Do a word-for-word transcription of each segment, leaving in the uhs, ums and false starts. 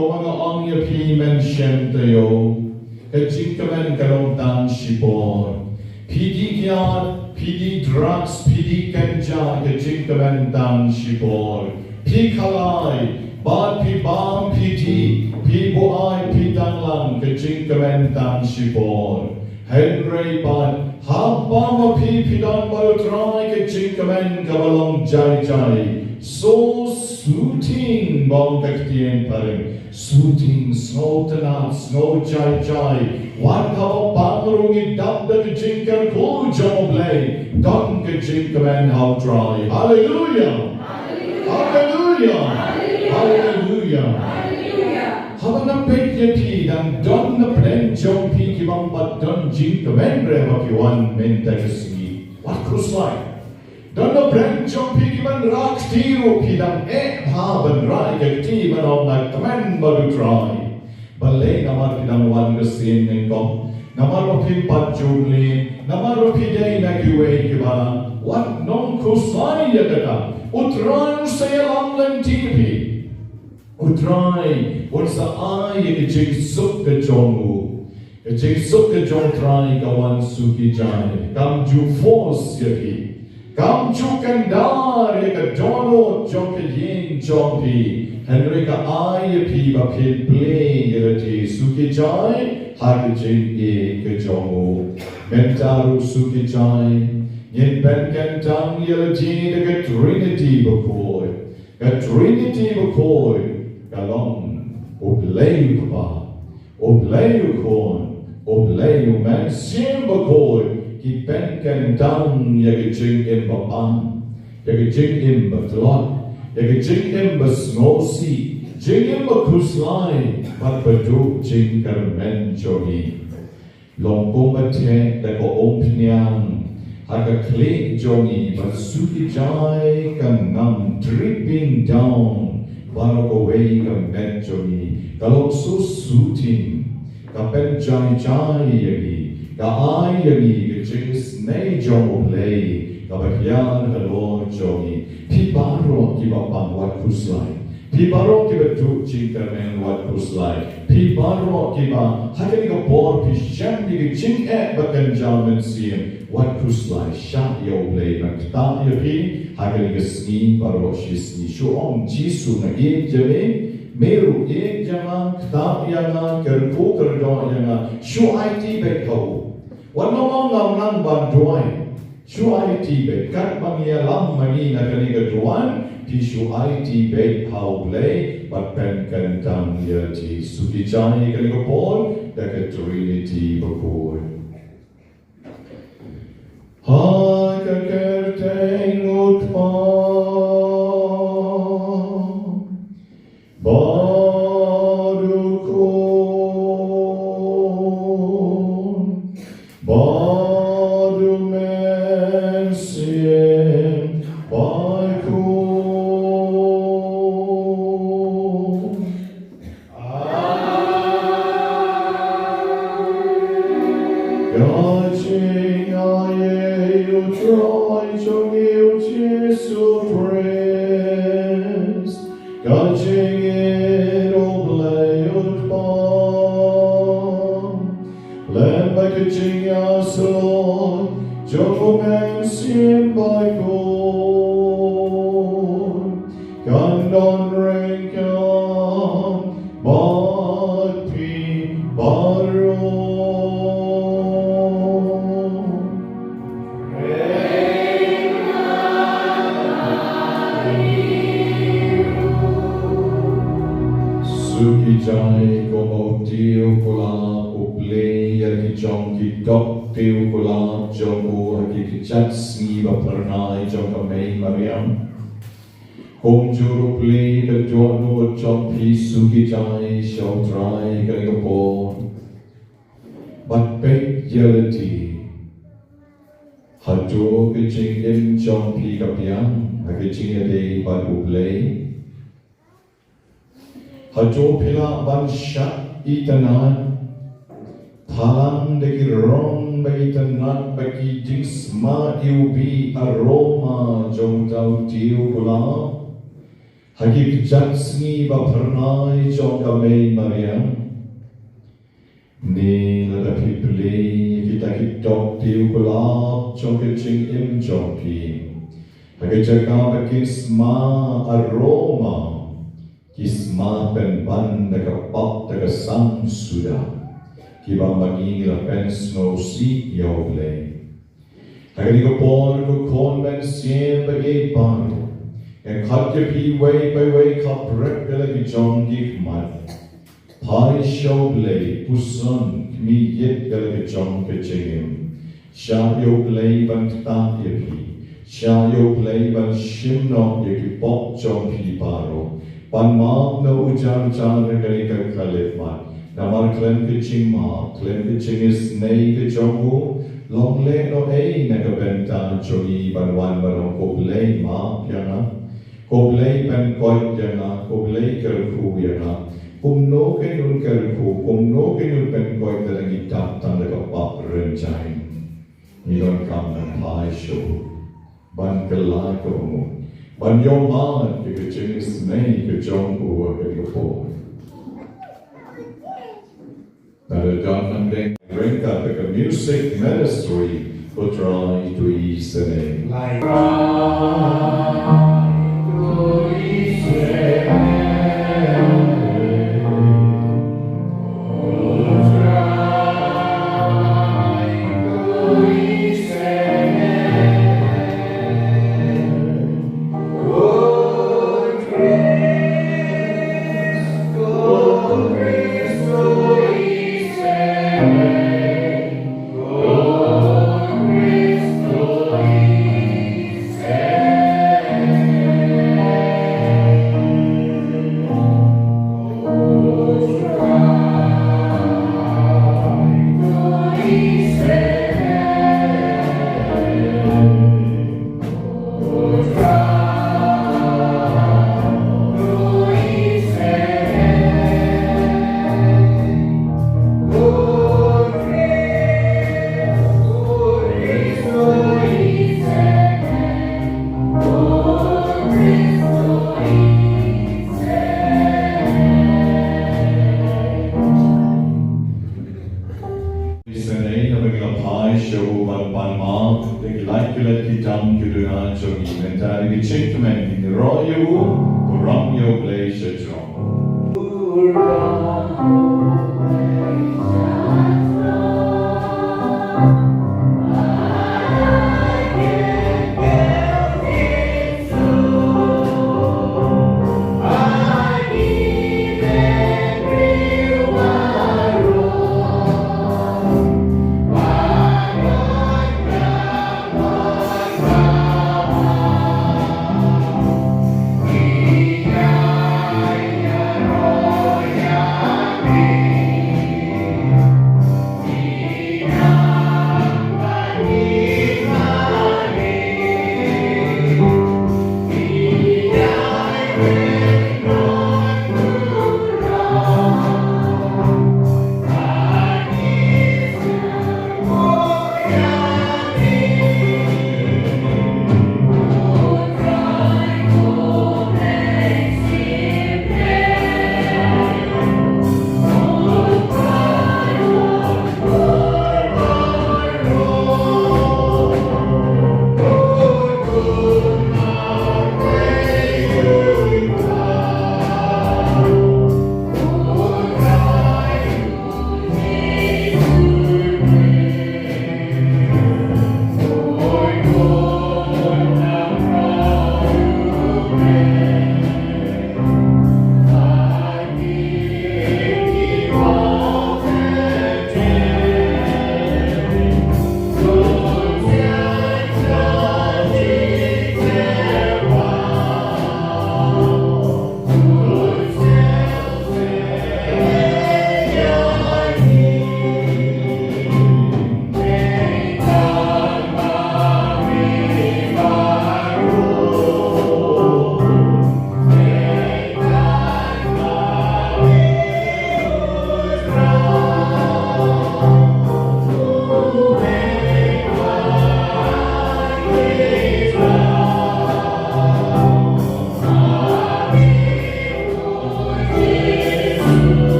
Kumba nga ong ïa phi mynshem taïew, ka jingkmen ka long tang shipor. Phi dih kiad, phi dih drugs, phi dih ganja, ka jingkmen tang shipor. Phi khalai, bad phi bam, phi dih, phi buaid, phi tanglang, ka jingkmen tang shipor. Hynrei pat, haba ma phi phi don bad U Trai, ka jingkmen kaba long jai jai. So suting, ba ong ka ktien phareng. Suting, sngewtynnad, sngew jai jai. Wat haba pang ruh ngi dap da ka jingkyrkhu jong U Blei, don ka jingkmen ha U Trai. Haleluia. Haleluia. Haleluia. Haba nga peit ïa phi, dang don na pdeng jong phi ki bym pat don jingkmen re ba phi wan mynta ka sngi. Wat khuslai. Don na pdeng jong phi ki ban rah kti ruh, phi dang eh bha ban rah ïa ka kti ban ong nga kmen bad U Trai. Balei? Namar phi dang wan ka sien nyngkong, namar ba phim pat ju mlien, namar ba phi dei na kiwei ki balang. Wat nang khuslai ïa kata. U Trai un sa ïalam lynti phi. U Trai un sa ai ïa ka jingsuk ka jong u. Ka jingsuk ka jong U Trai ka wan suki jai. Kam ju force ïa phi. Kam ju kyndar ïa ka dohnud jong ka ïing jong phi. Hynrei ka ai ïa phi ba phin plie ïa lade suki jai ha ka jingïeit ka jong u. Mynta ruh suki jai, ngin pynkyntang ïa lade da ka Trinity bakhuid. Ka Trinity bakhuid ka long U Blei U Kpa, U Blei U Khun, U Blei U Mynsiem Bakhuid, ki pynkyntang ïa ka jingim ba pang, ïa ka jingim ba tlot, ïa ka jingim ba sngewsih, jingim ba khuslai, bad ba duh jingkyrmen jong ngi. Long kumba theh da ka umphniang ha ka khlieh jong ngi, bad suki jai ka ngam dripping down baroh kawei ka met jong ngi. Ka long so soothing, ka pynjai jai ïa ngi, ka ai ïa ngi ka jingisynei jong U Blei kaba hiar halor jong ngi. Phi baroh kiba pang, wat khuslai. Phi baroh kiba duh jingkyrmen, wat khuslai. Phi baroh kiba ha kane ka por phi shem ïa ka jingeh ba kynja mynsiem, wat khuslai. Shah ïa U Blei ban ktah ïa phi ha kane ka sngi baroh shi sngi. Shu ong, Jisu, nga ïeit ïa me, me ruh ïeit ïa nga, ktah ïa nga, kyrkhu kyrdoh ïa nga. Shu aiti beit ha u. Wat nym ong ngam nang ban duwai. Shu aiti beit, katba ngi ïalam ma ngi na kane ka duwan, phi shu aiti beit ha U Blei bad pynkyntang ïa lade. Suki jai kane ka por da ka Trinity bakhuid. Ha ka kyrteng U Kpa bad U Khun bad U Mynsiem Bakhuid. Ka jingaiei U Trai jong ngi U Jisu Khrist, ka jingïeit U Blei U Kpa, lem bad ka jingïasyllok jong U Mynsiem Bakhuid, kan don ryngkat bad phi baroh. Suki jai, kumba u tiew u kulap u plie ïa ki jong ki dok tiew u kulap jong u ha ki kjat sngi ba phyrnai jong ka Mei Mariam. Kumjuh ruh plie ka dohnud jong phi, suki jai sha U Trai kane ka por. Bad peit ïa lade. Hato ka jingim jong phi ka biang ha ka jingïadei bad U Blei? Hato phi lah ban shah itynnad, phalang da ki rong ba itynnad bad ki jingsma iwbih, aroma jong uta u tiew u kulap? Ha ki kjat sngi ba phyrnai jong ka Mei Maria, ne lada phi plie ïa kita ki dok dewkyllap jong ka jingim jong phi, ha ka jaka ba kin sma aroma, ki sma pynban da ka pap da ka sang suda, kiba ma ngi la pynsngewsih ïa U Blei. Ha kane ka por, ko khun mynsiem ba ïeit baroh, ngan khot ïa phi uwei pa uwei, khapret ïa la ki jong ki khmat. Phai sha U Blei, puson khmih ïit ïa la ki jong ka jingim. Shah ïa U Blei ban ktah ïa phi. Shah ïa U Blei ban shim noh ïa ki pop jong phi baroh. Pan map na u jar jar ha kane ka khyllipmat. Namar khlem ka jingmap, khlem ka jingisynei ka jong u, long lehnohei na ka bynta jong ngi ban wan ban ong, ko Blei map ïa nga. Ko Blei pynkoit ïa nga, ko Blei kyrkhu ïa nga. Kumno kan un kyrkhu, kumno kan un pynkoit lada ngi dap tang da ka pap rynjai. Ngi donkam ban phai sha u, ban kylla ka bamut, ban ïohmad ïa ka jingisynei ka jong u ha kane ka por. Nada don nang deng ryngkat ka music ministry, ko Trai to isynei. Isynei, haba ngi la phai sha u ban pan map ïa ki lait ki lait, ki dam ki duna jong ngi, mynta da ka jingkmen ngin ïaroh ïa u, burom ïa U Blei sha jrong.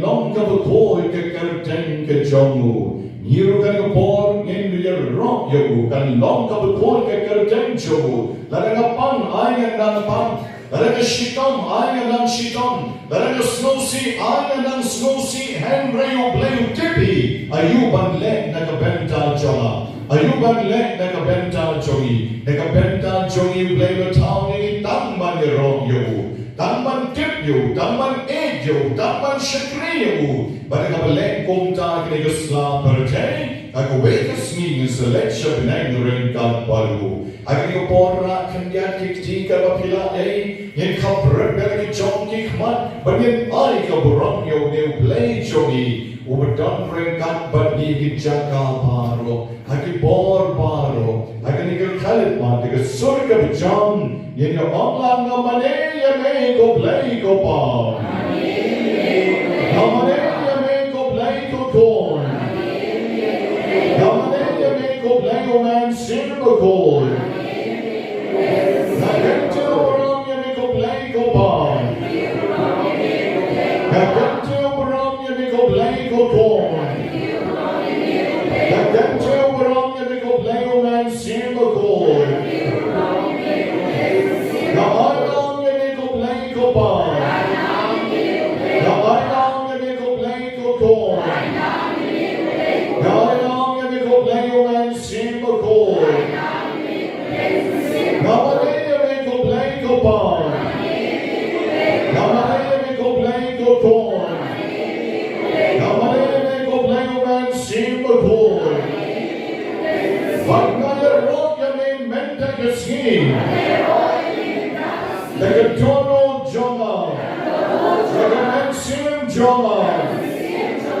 long kaba khuid ka kyrteng ka jong u. Ngi ruh kane ka por ngin ïaroh ïa u, kan long kaba khuid ka kyrteng jong u. Lada nga pang, ai ngan nang pang. Lada nga shitom, ai ngan nang shitom. Lada nga sngewsih, ai ngan nang sngewsih. Hynrei U Blei u tip hi aïu ban leh na ka bynta jong nga, aïu ban leh na ka bynta jong ngi. Na ka bynta jong ngi U Blei u la thaw ïa ngi tang ban ïaroh ïa u, tang ban tip ïa u, tang ban ïeit ïa u, tang ban shakri ïa u. Bad haba leh kumta ha kane ka sla pyrthei, ha kawei ka sngi ngin sa leit sha bneng ryngkat bad u. Ha kane ka por, khyndiat ki kti kaba phi la ai, ngin khapret da la ki jong ki khmat bad ngin ai ka burom ïa une U Blei jong ngi uba don ryngkat bad ngi ha ki jaka baroh, ha ki por baroh. Ha kane ka khyllipmat da ka sur kaba jam ngin ïa ong lang: Nga mane ïa me ko Blei ko Pa. Nga mane ïa me ko Blei ko Khun. Nga mane ïa me ko Blei U Mynsiem Bakhuid. Nga kyntiew burom ïa me ko Blei ko Pa. Nga kyntiew burom ïa me ko Blei ko Khun. Nga kyntiew burom ïa me ko Blei U Mynsiem Bakhuid. Nga ai lang ïa me ko Blei ko Pa. Nga ai lang ïa me ko Blei ko Khun. Nga ai lang ïa me ko Blei U Mynsiem Bakhuid. Nga mane ïa me ko Blei ko Pa. Nga mane ïa me ko Blei ko Khun. Nga mane ïa me ko Blei U Mynsiem Bakhuid. Bad nga ïaroh ïa me mynta ka sngi. Da ka dohnud jong nga, da ka mynsiem jong nga,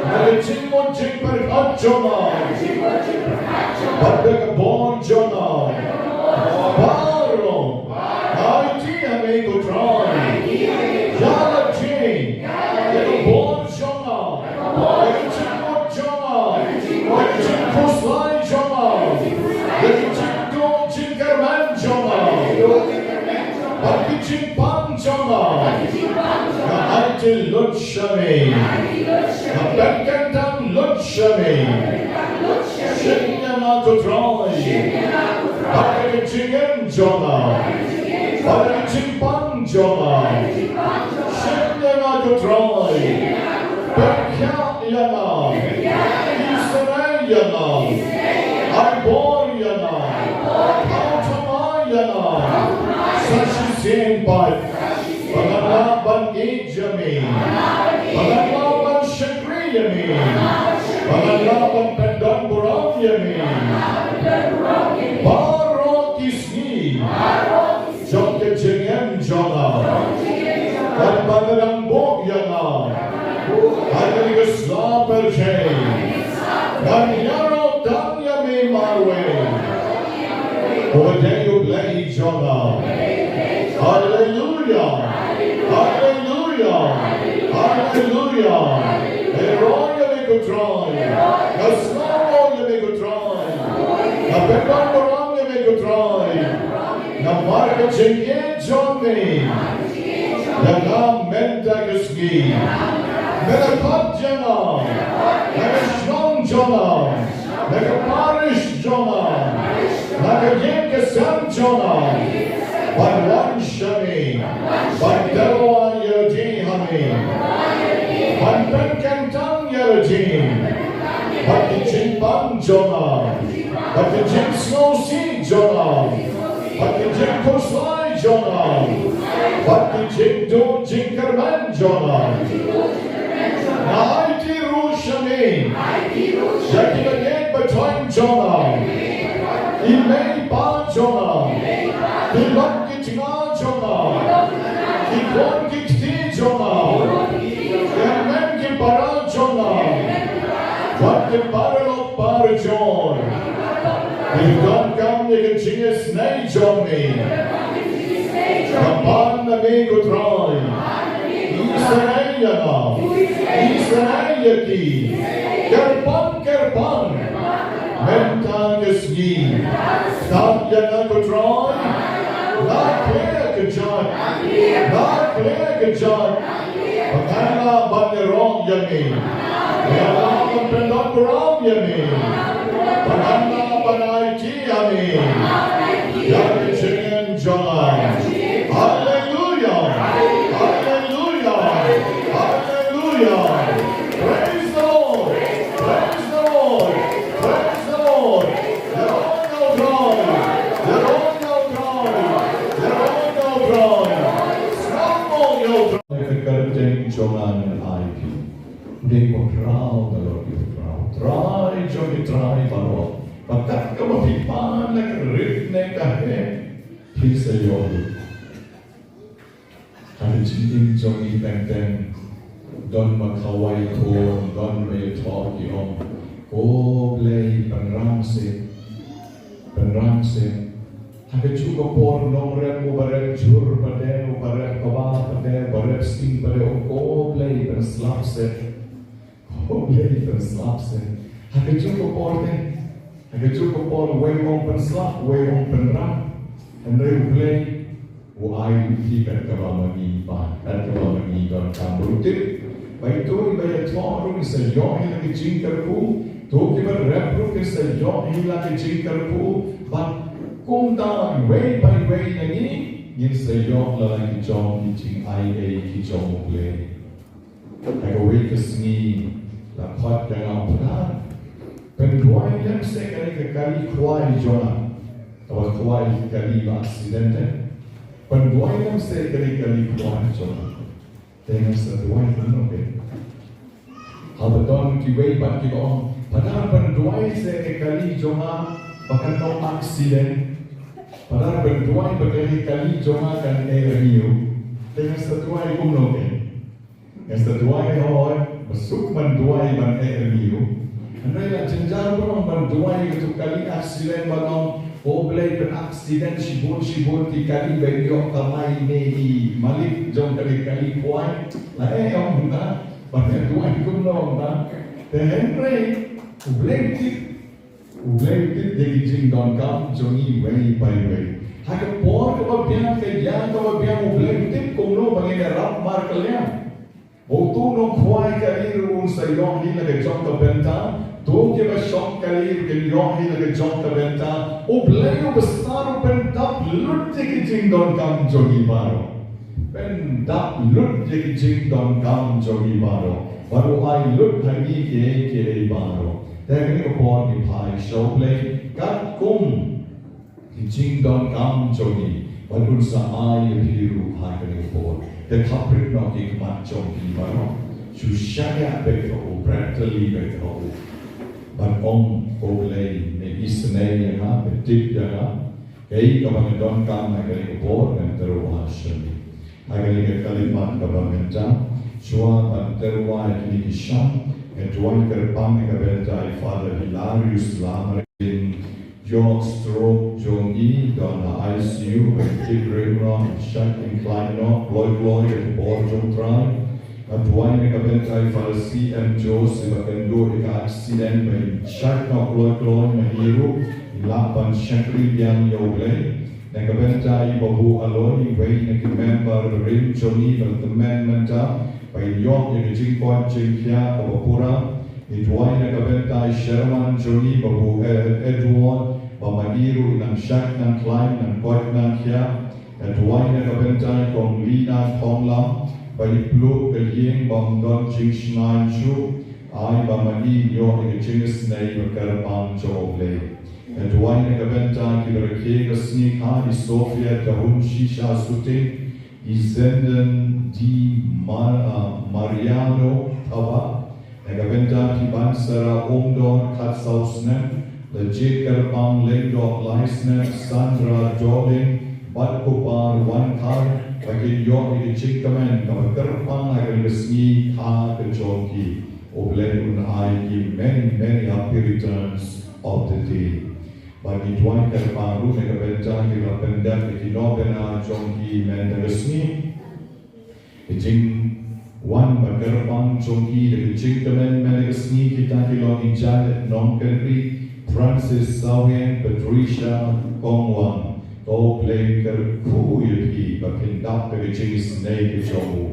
da ka jingmut jingpyrkhat jong nga, bad da ka bor jong nga baroh, nga aiti ha me ko Trai. Ïa la jong, da ka bor jong nga, da ka jingmut jong nga, da ka jingkhuslai jong nga, da ka jingduh jingkyrmen jong nga, bad ka jingpang jong nga, nga aiti lut sha me. Nga pynkyntang lut sha me. Shim ïa nga ko Trai, bad ka jingim jong nga, bad ka jingpang jong nga. Shim ïa nga ko Trai, pynkhiah ïa nga, isynei ïa nga, ai bor ïa nga, thaw thymmai ïa nga sa shisien pat, ba ngan lah ban ïeit ïa me, ba ngan lah ban shakri ïa me, ba ngan lah ban pyndonburom ïa me baroh ki sngi jong ka jingim jong nga. Bad ba ngan nang buh ïa nga ha kane ka sla pyrthei, ngan ïaroh tang ïa me marwei, uba dei U Blei jong nga. Haleluia, haleluia, haleluia. Ïaroh ïa me ko Trai, nga sngewnguh ïa me ko Trai, nga pynbor burom ïa me ko Trai. Namar ka jingïeit jong me ïa nga mynta ka sngi, me la khot ïa nga na ka shnong jong nga, na ka parish jong nga, na ka ïing ka sem jong nga, ban wan sha me, ban tyrwa ïa lade ha me, ban pynkyntang ïa lade, bad ki jingpang jong nga, bad ki jingsngewsih jong nga, bad ki jingkhuslai jong nga, bad ki jingduh jingkyrmen jong nga. Nga aiti ruh sha me ïa ki bangeit bathoh jong nga, i mei i pa jong nga, ki lok ki tnga jong nga, ki khun ki kti jong nga, ki hynmen ki para jong nga, bad ki paralok parajor kiba donkam ïa ka jingisynei jong me. Nga pan na me ko Trai, isynei ïa nga, isynei ïa ki, kyrpang kyrpang mynta ka sngi. Tang ïa nga ko Trai, nga khleh ka jait, nga khleh ka jait, ba ngan lah ban ïaroh ïa me. Ïa la ban pyndap burom ïa me. Pynban la ban aiti ïa me ïa ka jingim jong nga. Haleluya. Haleluya. Haleluya. Praise the Lord. Praise the Lord. Praise the Lord. Ïa la ban aiti ïa me. Ïa la ban aiti ïa me. Ïa la ban aiti ïa me. Sngewbha ïa me. Ka kyrteng jong nga ngan ai phi. Dei U Trai, U Trai, U Trai jong ki trai baroh. Ba kat kaba phi pan na ka rit ne ka heh, phin sa ïoh lut. Ha ka jingim jong ngi teng teng, don ba khawai khun, don ba ïathoh ki ong, ko Blei pynrang seh, pynrang seh. Ha kajuh ka por nongrep, uba rep jhur pat de, uba rep kba pat de, uba rep sting pat de, ong ko Blei pynslap seh. Ko Blei pynslap seh. Ha kajuh ka por te, ha kajuh ka por uwei u ong pynslap, uwei u ong pynrang. Hynrei U Blei u ai lut hi kat kaba ma ngi pan, kat kaba ma ngi donkam. Bad u tip ba ito iba ïathoh ruh kin sa ïoh hi la ka jingkyrkhu, to kiba rep ruh kin sa ïoh hi la ka jingkyrkhu. Bad kumta iwei pa iwei na ngi ngin sa ïoh la la ki jong ki jingai ei ki jong U Blei. Ha kawei ka sngi la khot ïa nga, u Phadar, pynduwai lem seh kane ka kali khwai jong nga. Kaba khwai kali ba accident eh. Pynduwai lem seh kane ka kali khwai jong nga. Te ngan sa duwai kumno keiñ? Haba don kiwei pat kiba ong, Phadar, pynduwai seh ka kali jong nga ba kan long accident. Phadar, pynduwai ba kane ka kali jong nga kan eh renew. Te ngan sa duwai kumno keiñ? Ngan sa duwai hooid, ba suk ban duwai ban eh renew. Hynrei la jynjar ban ong ban duwai kato ka kali accident ban ong, ko Blei pyn accident shibun shibun ki kali ba in ïoh kamai ne i malik jong kane ka kali khwai. La eh ong kumta, ban eh duwai kumno kumta. Te hynrei U Blei u tip, U Blei u tip ïa ki jingdonkam jong ngi iwei pa iwei. Ha ka por kaba biang, ka ïa kaba biang U Blei u tip kumno ba ngin ïarap markylliang. Ba uto u nongkhwai kali ruh un sa ïoh hi la ka jong ka bynta. To kiba shong kali ruh kin ïoh hi la ka jong ka bynta. U Blei u bastad u pyndap lut ïa ki jingdonkam jong ngi baroh. Pyndap lut ïa ki jingdonkam jong ngi baroh. Bad u ai lut ha ngi kiei kiei baroh. Te kane ka por ngi phai sha U Blei katkum ki jingdonkam jong ngi, bad un sa ai ïa phi ruh ha kane ka por. Te khaprit noh ki khmat jong phi baroh. Shu shaniah beit ha u, bret tylli beit ha u. Bad ong, ko Blei, me isynei ïa nga, me tip ïa nga. Kaei kaba nga donkam ha kane ka por, ngan tyrwa sha me. Ha kane ka khyllipmat kaba mynta, shuwa ban tyrwa ïa kine ki shang, nga duwai kyrpang na ka bynta i Father Hilarius Lamare, ïoh stroke jong i, don ha I C U, ba i tip briew noh, shait khlaiñ noh kloi kloi ha ka bor jong U Trai. Nga duwai na ka bynta i Father C M Jones, iba kynduh ïa ka accident, ba i shait noh kloi kloi, ma i ruh i lah ban shakri biang ïa U Blei. Na ka bynta i Babu Aloi, iwei na ki member barim jong ngi ba la tymmen mynta, ba in ïoh ïa ka jingkoit jingkhiah kaba pura. Ngi duwai na ka bynta i Sherman jong ngi, Babu Ed-, Edward, ba ma i ruh i nang shait nang khlaiñ, nang koit nang khiah. Nga duwai na ka bynta i Kong Lina Thonglam, ba i pluh ka ïing bym don jingshngaiñ shuh. Ai ba ma i in ïoh ïa ka jingisynei ba kyrpang jong U Blei. Nga duwai na ka bynta kiba rakhe ka sngi kha, i Sophia Dahun Shisha Suting, i Zenden di Mar-, ah, Mariano Thaba. Na ka bynta phi Bansara Umdor, khatsaw snem, la jied kyrpang Lyngdoh lai snem, Sandra Dohling, bad Kupar Wankhar, ba kin ïoh ïa ka jingkmen kaba kyrpang ha kane ka sngi kha ka jong ki. U Blei un ai ki many, many happy returns of the day. Bad ngi duwai kyrpang ruh na ka bynta kiba la pyndep ïa ki novena jong ki mynta ka sngi. Ka jingwan bad kyrpang jong ki da ka jingkmen mynta ka sngi, kita ki long i Janet Nongkynrih, Francis Sawian, Patricia Kongwang. To U Blei kyrkhu ïa phi ba phin dap da ka jingisynei ka jong u.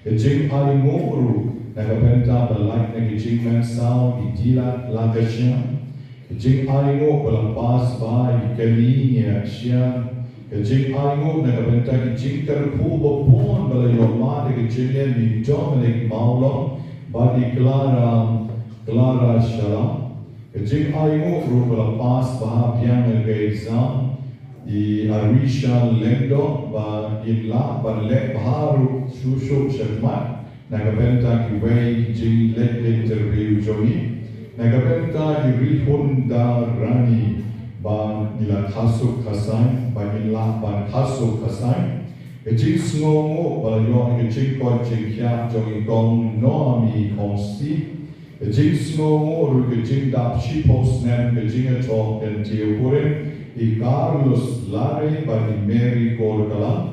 Ka jingainguh ruh Na ka bynta ba lait na ka jingmynsaw, i dilat la ka shiang. Ka jingainguh ba la pass bha, i kali ngi ïa shiang. Ka jingainguh na ka bynta ka jingkyrkhu ba bun ba la ïoh mad da ka jingïaid, i Dominic Mawlong bad i Clara, Clara Shalom. Ka jingainguh ruh ba la pass bha biang ïa ka exam, i Arisha Lyngdoh, ba in lah ban leh bha ruh shuh shuh shakhmat na ka bynta kiwei ki jingleit interview jong i. Na ka bynta i Rihun Darani, ba i la khasuk khasaiñ, ba in lah ban khasuk khasaiñ. Ka jingsngewnguh ba la ïoh ïa ka jingkoit jingkhiah jong i Kong Naomi Khongsi. Ka jingsngewnguh ruh ka jingdap shiphew snem ka jingïathoh Kyntiew Purim, i Carlos Larry bad i Mary Korkalang.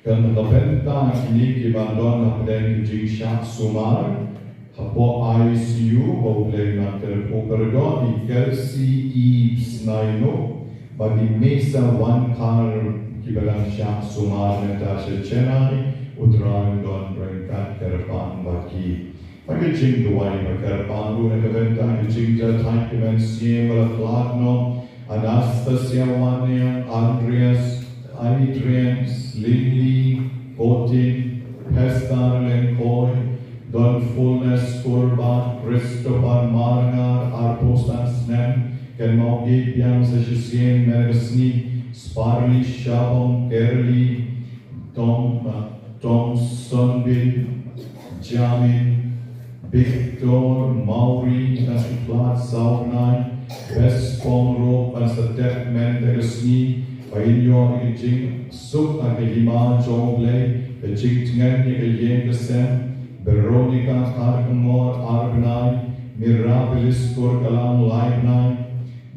Kan ka bynta kine kiba don hapdeng ka jingshah sumar hapoh I C U, ba U Blei un kyrkhu kyrdoh, i Kelsey Eaves Naino bad i Mesa Wankar, kiba dang shah sumar mynta sha Chennai, U Trai un don ryngkat kyrpang bad ki. Bad ka jingduwai ba kyrpang ruh na ka bynta ka jingjahthait ka mynsiem ba la khlad noh, Anastasia Wanniang, Andreas, Adrian, Lily, Kotin, Hester Lengkoi, Donfulness Kurbah, Christopher Marngar, arphew san snem, kynmaw ïeit biang sa shisien mynta ka sngi, Sparly Shabong, Kerly, Tom, uh, Thomson Bin, Jamin, Victor, Mauri, na shu khlad saw bnai, Best Pong ruh, ban sa tep mynta ka sngi, ba in ïoh ïa ka jingsuk ha ka hima jong U Blei, ka jingtngen ïa ka ïing ka sem, Veronica Kharkongor, ar bnai, Mirabilis Korkalang, lai bnai,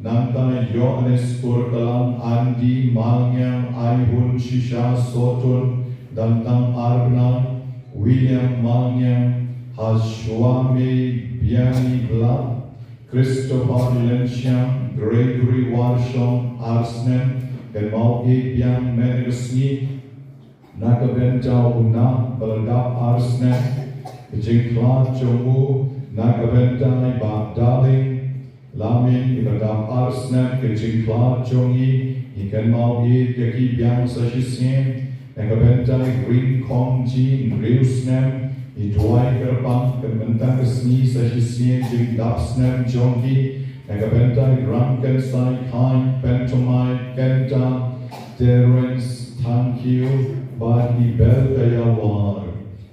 Nangta Johannes Korkalang, Andy Malngiang, Aihun Shisha Sotun, Dantang, ar bnai, William Malngiang, Hashwame Biani Bla, Christopher Lenshiang, Gregory Warshong, ar snem, kynmaw ïeit biang mynta ka sngi, na ka bynta u Nah ba la dap ar snem, ka jingkhlad jong u, na ka bynta i Bah Darling Laming, iba dap ar snem, ka jingkhlad jong i, ngi kynmaw ïeit ïa ki biang sa shisien, na ka bynta i Ring Kong Ji, hynriew snem, i duwai kyrpang, ka mynta ka sngi sa shisien, jingdap snem jong ki, na ka bynta i Rangkynsai Khain, Pentomai Kenta, Terence Thangkhiew, bad i Belkaya War.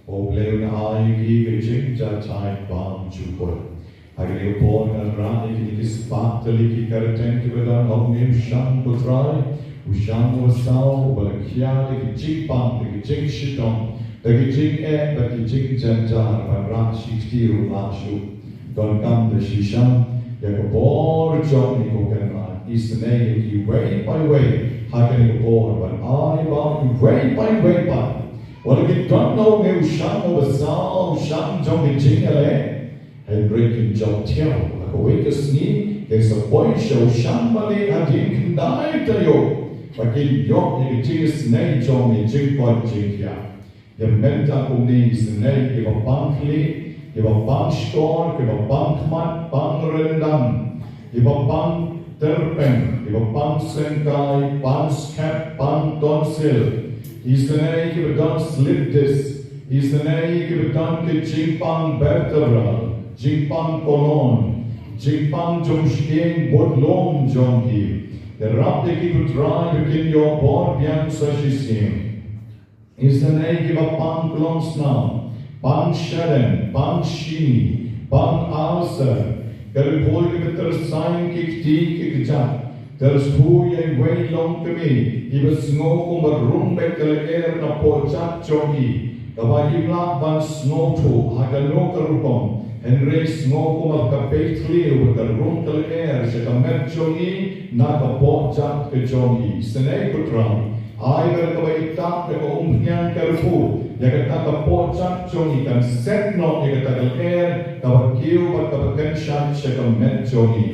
U Blei un ai ki ka jingjahthait bymjukut. Ha kane ka por ngan rah ïa kine ki spah tylli ki kyrteng kiba don ha une u shang, ko Trai, u shang uba saw, uba la khia da ki jingpang, da ki jingshitom, da ki jingeh, da ki jingjynjar, ban rah shi kti ruh lah shuh. Donkam da shisha ïa ka bor jong ngi, ko Kynrad. Isynei ïa kiwei pa iwei ha kane ka por, ban ai ba iwei pa iwei pat, wat la ki don ha une u shang uba saw, u shang jong ka jingïaleh, hynrei kin jop thiaw, ha kawei ka sngi kin sa poi sha u shang ba lieh hadien khyndai taïew, ba kin ïoh ïa ka jingisynei jong ngi, jingkoit jingkhiah. Ïa mynta kumne, isynei ïa kiba pang khlieh, kiba pang shkor, kiba pang khmat, pang ryndang, kiba pang tyrpeng, kiba pang syngkai, pang skhem, pang tonsil. Isynei ïa kiba don slip disc, isynei ïa kiba don ka jingpang vertebral, jingpang colon, jingpang jong shkieng bad lum jong ki. Ïarap ïa ki, ko Trai, ba kin ïoh bor biang sa shisien. Isynei ïa kiba pang klongsnaw, pang shadem, pang shini, pang ulcer, ka riphaw ïa kiba tyrsaiñ ki kti ki kjat, tyrshu ïa iwei i longkmie iba sngew kumba rung beit ka lyer na poh jat jong i, kaba im lah ban sngewthuh ha kano ka rukom, hynrei sngew kumba ka peit khlieh bad ka rung ka lyer sha ka met jong i na ka poh jat ka jong i. Isynei, ko Trai, ai ba kaba i tap da ka umphniang ka riphaw ïa kata ka poh jat jong i kan set noh ïa kata ka lyer kaba kiew bad kaba kynshait sha ka met jong i.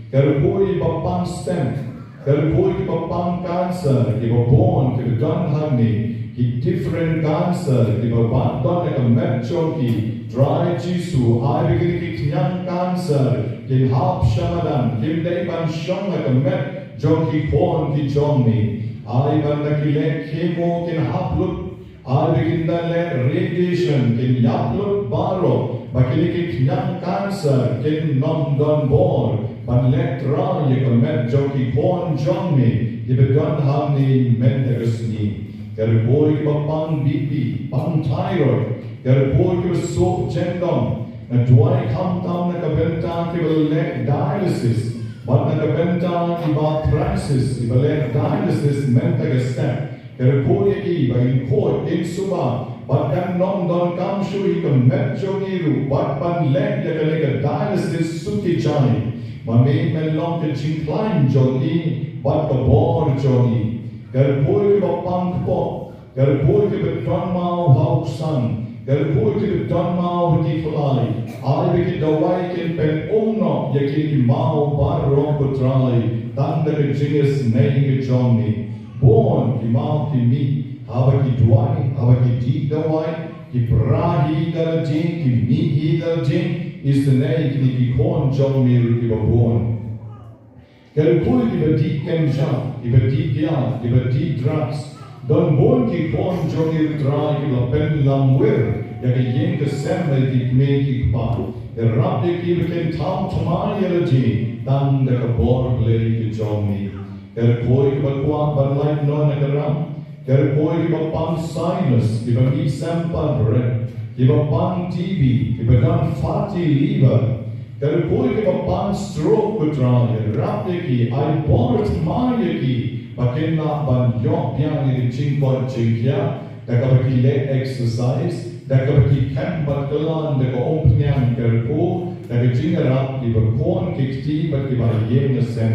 Ka riphaw ïa kiba pang stent, ka riphaw ïa kiba pang cancer, kiba bun kiba don hangne, ki different cancer kiba wad don ha ka met jong ki, Trai Jisu, ai ba kine ki khñiang cancer kin hap sha madan, kim dei ban shong ha ka met jong ki khun ki jong me. Ai ba na ki leh chemo kin hap lut, ai ba kin da leh radiation kin ïap lut baroh, ba kine ki khñiang cancer kin nym don bor ban leh trai ïa ka met jong ki khun jong me kiba don hangne mynta ka sngi. Ka ripoi kiba pang B P, pang thyroid, ka ripoi kiba suk jengdom, nga duwai khamtam na ka bynta kiba leh dialysis, bad na ka bynta i Bah Francis iba leh dialysis mynta ka step. Ka ripoi ïa i ba in khuid in suba, bad kan nym don kam shuh ha ka met jong i ruh bad ban leh ïa kane ka dialysis suk ki jai. Ma me men long ka jingkhlaiñ jong i bad ka bor jong i. Ka ripoi kiba pang kpoh, ka ripoi kiba don maw ha u ksan, ka ripoi kiba don maw ha ki khlai, ai ba ki dawai kin pynum noh ïa kine ki maw baroh ko Trai, tang da ka jingisynei ka jong me. Bun ki maw ki mih, haba ki duwai, haba ki dih dawai, ki pra hi da lade, ki mih hi da lade, isynei kine ki khun jong me ruh kiba bun. Ka ripoi kiba dih kynja, kiba dih bia, kiba dih drugs. Don bun ki khun jong me Trai kiba pynlamwir ïa ka ïing ka sem bad ki kmie ki kpa. Ïarap ïa ki ba kin thaw thymmai ïa lade tang da ka bor Blei ka jong me. Ka ripoi kiba kwah ban lait noh na ka ram, ka ripoi kiba pang sinus, kiba mih sem pat bret, kiba pang T B, kiba don fatty liver, ka ripoi kiba pang stroke ko Trai, ïarap ïa ki, ai bor thymmai ïa ki ba kin lah ban ïoh biang ïa ka jingkoit jingkhiah da kaba ki leh exercise, da kaba ki khem bad kylla da ka umphniang, ka ripoi da ka jingïarap kiba khun ki kti bad kiba ïing ïa sem.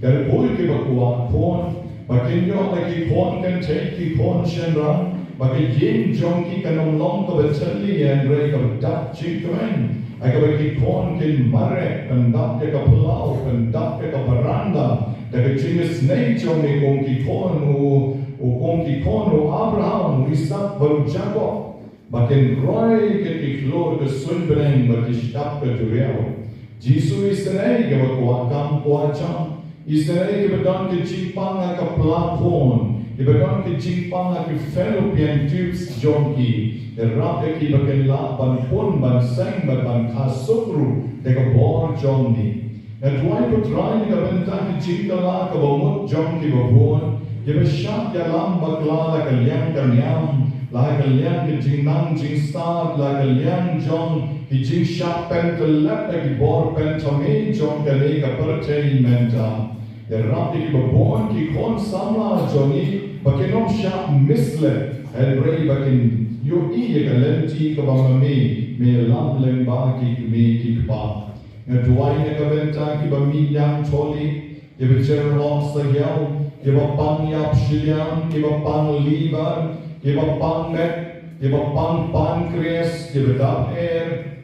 Ka ripoi kiba kwah khun, ba kin ïoh da ki khun kynthei ki khun shynrang, ba ka ïing jong ki kan ym long kaba thylli hynrei kaba dap jingkmen. Ai kaba ki khun kin mareh, pyndap ïa ka phyllaw, pyndap ïa ka baranda da ka jingisynei jong me kum ki khun u, u kum ki khun u Abraham, u Isak bad u Jakob. Ba kin roi ïa ki khlur ka suiñ bneng bad ki shyiap ka duriaw. Jisu, isynei kiba kwah kam kwah jam, isynei kiba don ka jingpang ha ka pla khun, kiba don ka jingpang ha ki fallopian tubes jong ki. Ïarap ïa ki ba kin lah ban pun ban seng bad ban kha suk ruh da ka bor jong me. Nga duwai ko Trai na ka bynta ka jingkylla kaba mut jong kiba bun, kiba shah ïalam bakla la ka liang ka niam, la ka liang ka jingnang jingstad, la ka liang jong ki jingshah pyntyllep da ki bor pynthame jong kane ka pyrthei mynta. Ïarap ïa kiba bun ki khun samla jong ngi ba kin ym shah misled, hynrei ba kin ïohi ïa ka lynti kaba ma me me ïalam lyngba ki kmie ki kpa. Nga duwai na ka bynta kiba mih ñiangthohlieh, kiba jyrhoh sahiaw, kiba pang ïap shiliang, kiba pang liver, kiba pang met, kiba pang pancreas, kiba dap er,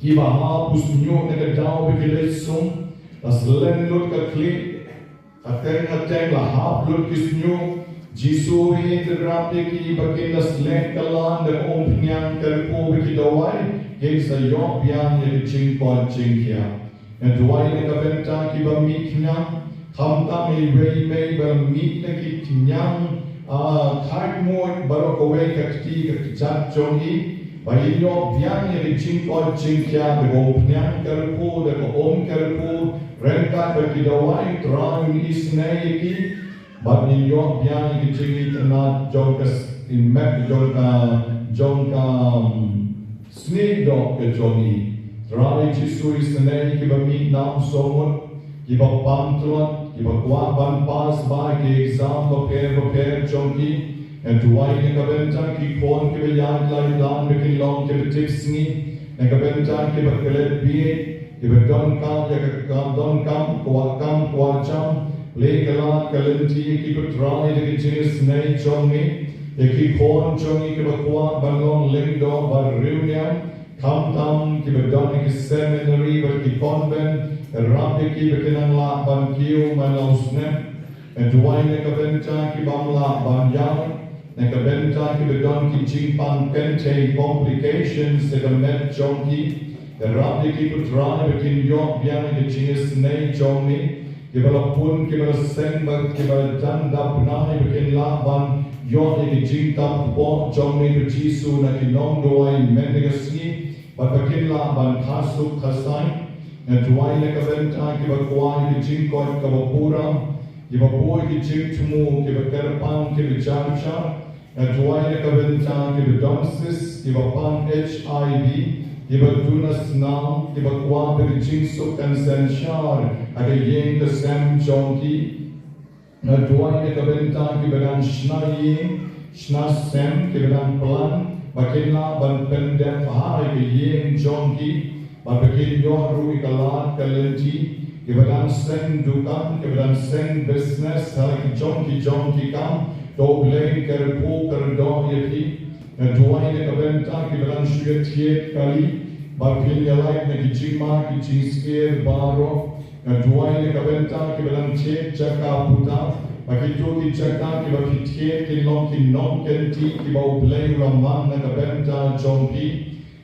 kiba hap u shñiuh na ka daw ba ki leit sum, la slem lut ka khlieh, hateng hateng la hap lut ki shñiuh. Jisu, ïarap ïa ki ba kin da sleh kylla da ka umphniang, ka ripoi ba ki dawai kin sa ïoh biang ïa ka jingkoit jingkhiah. Nga duwai na ka bynta kiba mih khñiang, khamtam iwei iwei ba mih na ki khñiang, ah, khaid muid baroh kawei ka kti ka kjat jong i, ba in ïoh biang ïa ka jingkoit jingkhiah da ka umphniang ka ripoi, da ka um ka ripoi, ryngkat bad ki dawai, Trai un isynei ïa ki. Bad ngin ïoh biang ïa ka jingitynnad jong ka s-, i met jong ka, jong ka, um, snieh doh ka jong i. Trai Jisu, isynei kiba mih nam sawmut, kiba pang tlot, kiba kwah ban pass bha ki exam bapher bapher jong ki. Nga duwai na ka bynta ki khun kiba ïaid lai lang ba kin long kiba tipsngi, na ka bynta kiba klet bieit, kiba donkam ïa ka kam, donkam kwah kam kwah jam. Plie kylla ka lynti ki ko Trai da ka jingisynei jong me. Ïa ki khun jong ngi kiba kwah ban long lyngdoh bad riewniam, khamtam kiba don ha ki seminary bad ki convent, ïarap ïa ki ba kin nang lah ban kiew man la u snem. Nga duwai na ka bynta ki bym lah ban ïaid, Na ka bynta kiba don ki jingpang kynthei, complications, ha ka met jong ki, ïarap ïa ki ko Trai ba kin ïoh biang ïa ka jingisynei jong me. Kiba la pun, kiba la seng bad kiba dang dap bnai ba kin lah ban ïoh ïa ka jingtap kpoh jong me ko Jisu na ki nongduwai mynta ka sngi. Bad ba kin lah ban kha suk kha saiñ. Nga duwai na ka bynta kiba kwah ïa ka jingkoit kaba pura, kiba buh ïa ka jingthmu, kiba kyrpang, kiba jar jar. Nga duwai na ka bynta kiba don cyst, kiba pang H I V, kiba duna snam, kiba kwah ïa ka jingsuk kan synshar ha ka ïing ka sem jong ki. Nga duwai na ka bynta kiba dang shna ïing shna sem, kiba dang plan ba kin lah ban pyndep bha ïa ka ïing jong ki, bad ba kin ïoh ruh ïa ka lad ka lynti. Kiba dang seng dukan, kiba dang seng business, ha la ki jong ki jong ki kam, to U Blei kyrkhu kyrdoh ïa ki. Nga duwai na ka bynta kiba dang shu ïa thied kali, ba phin ïa lait na ki jingma ki jingsheptieng baroh. Nga duwai na ka bynta kiba dang thied jaka puta, ba kito ki jaka kiba phi thied kin long ki nongkynti kiba U Blei u la mang na ka bynta jong phi.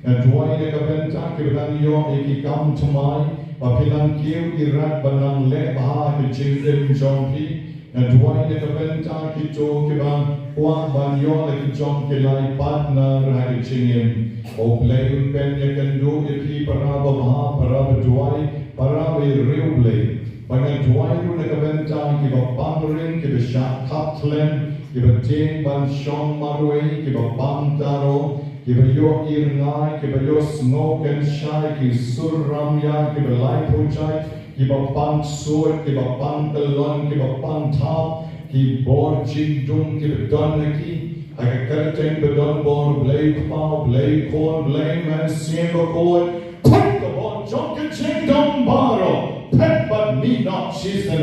Nga duwai na ka bynta kiba dang ïoh ïa ki kam thymmai, ba phin nang kiew ïa ki rat ban nang leh bha ka jingim jong phi. Nga duwai na ka bynta kito kiba kwah ban ïoh la ki jong ki lai partner ha ka jingim. Ba U Blei un pynïakynduh ïa phi para babha, para baduwai, para bariewblei. Bad nga duwai ruh na ka bynta kiba pang ring, kiba shah khap khlem, kiba tieng ban shong marwei, kiba pang taro, kiba ïoh irngai, kiba ïoh sngew kynshai, ki sur ramïa, kiba lai pyrshah, kiba pang suid, kiba pang kyllon, kiba pang thap, ki bor jingdum kiba don ha ki. Ha ka kyrteng ba don bor Blei Kpa, Blei Khun, Blei Mynsiem Bakhuid. Phet ka bor jong ka jingdum baroh. Phet bad mih noh shisien.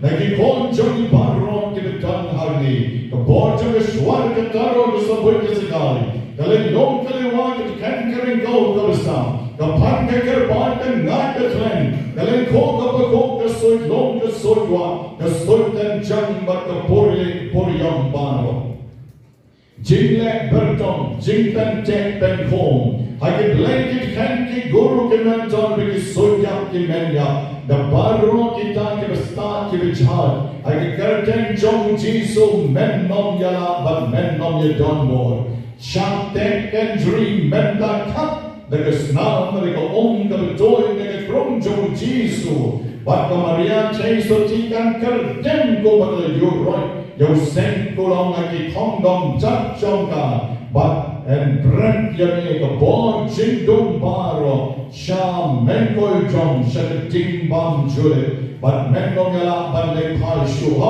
Na ki khun jong ngi baroh kiba don hangne. Ka bor jong ka shuwa ka taro ka sabut ka sakai. Ka lyngngoh ka lyngngoh ka jingkren ka ringkaw kaba sam. Ka pang ka kyrpang ka ngat ka khlem. Ka lyngkhuh ka bakhuh ka suid lum ka suid wah. Ka suid tynjang bad ka puriang puriang baroh. Jingleh byrtong, jingpynteh pynkhum. Ha ki blei ki khein ki guru ki mentor bad ki suidñiap ki menñiap. Da baroh kita kiba stad kiba jhad. Ha ka kyrteng jong u Jisu men ym ïalah bad men ym ïadon bor. Shah teh kynjri mynta khap. Da ka snam, da ka um kaba tuid, da ka krung jong u Jisu. Bad ka Maria Theisotti kan kyrdem kumba ka la ïuhroit ïa u seng kulong ha ki khongdong jait jong ka. Bad yn bret ïa me ka bor jingdum baroh sha mengkoiljong, sha ka jingbam julep. Bad men ym ïalah ban leit phai shuh,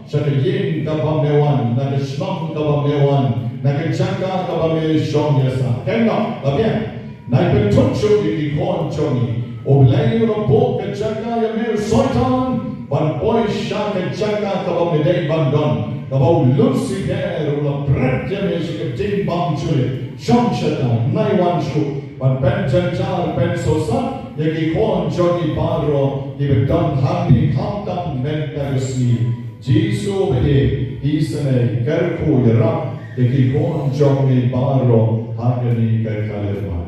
sha ka ïing kaba me wan, na ka shnong kaba me wan, na ka jaka kaba me shong ïasah. Kynnoh, la biang. Nai pynthut shuh ïa ki khun jong ngi. U Blei u la buh ka jaka ïa me u Soitan ban poi sha ka jaka kaba me dei ban don, kaba u Lucifer u la bret ïa me sha ka jingbam julep. Shong shatai, nai wan shuh ban pynjynjar, pynsuhsat ïa ki khun jong ngi baroh kiba don hangne, khamtam mynta ka sngi. Jisu ba ïeit, isynei, kyrkhu ïarap ïa ki khun jong ngi baroh ha kane ka khyllipmat.